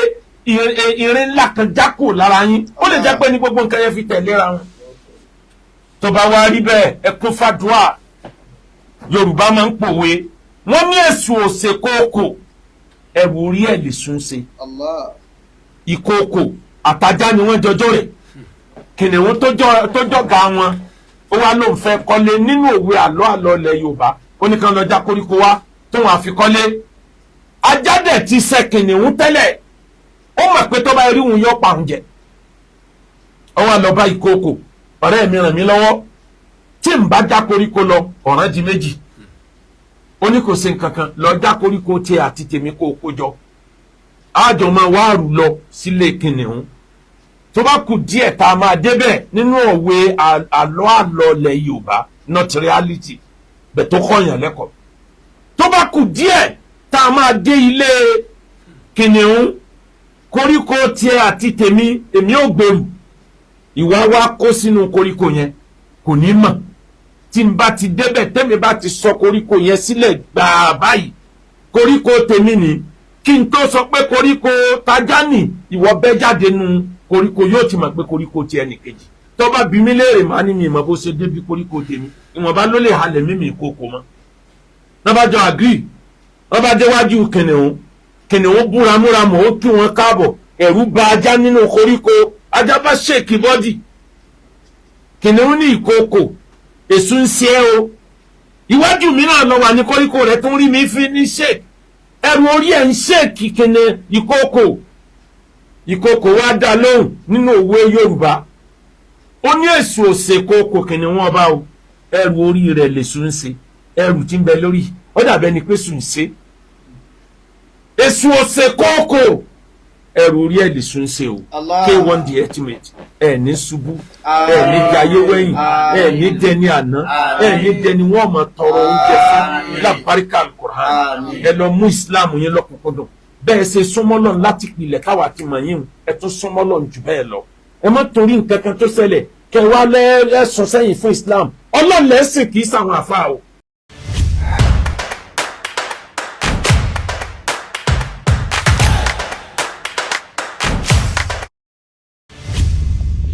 irin ńlá kan já kúrò lára yín. Ó lè jẹ́ pé ní gbogbo nǹkan yẹn fi tẹ̀léra wọn. Tó bá wá rí bẹ́ẹ̀, ẹ kún fàdúrà. Yorùbá máa ń pòwe, wọ́n ní èṣù òsè kóòkò, ẹ̀wù orí ẹ̀ lè sún ṣe. Allah. Ìkookò àtajá ni wọ́n jọjọ́ rẹ̀. Kìnìún tó jọ̀gá wọn, ó wá lóun fẹ́ kọ́lé. Nínú òwe àlọ́ àlọ́ ilẹ̀ Yorùbá, ó ní kàn lọ já koríko wá tóun àfi kọ́lé. Ajá dẹ̀ ti ṣe kìnìún tẹ́lẹ̀, ó mọ̀ pé tó bá rí òun yọ pa òun jẹ. Ó wá lọ bá ìkookò: "Ọ̀rẹ́ mi, ràn mí lọ́wọ́, tí n bá já koríko lọ, ọ̀ràn di méjì." Ó ní kò sí nǹkan kan, lọ já koríko tiẹ̀ àti tèmi kó o kó jọ, àjọ máa wá rù lọ sílé kìnìún. Tó bá kù díẹ̀ tá a máa débẹ̀, nínú òwe àlọ́ àlọ́ ilẹ̀ Yorùbá, not reality bẹ̀, tó kọ̀yàn lẹ́kọ̀ọ́, tó bá kù díẹ̀ tá a máa dé ilé kìnìún, koríko tiẹ̀ àti tèmi, èmi ò gbèrú, ìwà wa kó sínú koríko yẹn, kò ní mọ̀. Tí n bá ti débẹ̀, tẹ́mi bá ti sọ koríko yẹn sílẹ̀ gbàá báyìí, koríko tèmi ni. Kí n tó sọ pé koríko tajá nì, ìwọ bẹ́ jáde nu koríko, yóò ti mọ̀ pé koríko tiẹ̀ nìkejì. Tó bá bi mí léèrè, màá ní mi ìmọ̀ bó ṣe débi koríko tèmi. Ìwọ̀nba ló lè halẹ̀ mímì ìkókò mọ́. Lọ́bàjọ́ agree, wọ́n bá déwájú kìnìún. Kìnìún búramúramù, ó kí wọn káàbọ̀. Ẹ̀rù bà ajá nínú koríko, ajá bá shake body. Kìnìún ní, "Ìkookò, èṣù ń ṣe é o. Iwájú mi náà lọ wà ní koríko rẹ̀ tó ń rí mi fi ní shake, ẹrù orí ẹ̀ ń shake." Kìnìún, ìkookò, ìkookò wá dá lóhùn nínú òwe Yorùbá. Ó ní èṣù òsè kookò kìnìún ọba o, ẹrù orí rẹ̀ lèṣù ń ṣe. Ẹrù tí ń bẹ lórí ó dàbẹ́ ni pé sùn ń ṣe. Èṣù òsè kookò, ẹrù orí ẹ̀ lèṣù ń ṣe o. Allah. K1 the Ultimate, ẹ ní ṣubú, ẹ ní jayé wẹ̀yìn, ẹ ní dẹni àná, ẹ ní dẹni wọ́n máa tọrọ oúnjẹ fún lábáríkà Al-Qur'an. Àmín. Ẹ lọ mú Islam yín lọ́kùnkúndùn. Bẹ́ẹ̀ ṣe súnmọ́ lọ́n láti pilẹ̀ káwa ti mọ̀ yín, ẹ tún súnmọ́ lọ́n jù bẹ́ẹ̀ lọ. Ẹ má torí nǹkan kan tó ṣẹlẹ̀ kẹ wá lẹ́sùn sẹ́yìn fún Islam. Ọlọ́run lẹ́sìn, kì í sàwọn àfa o.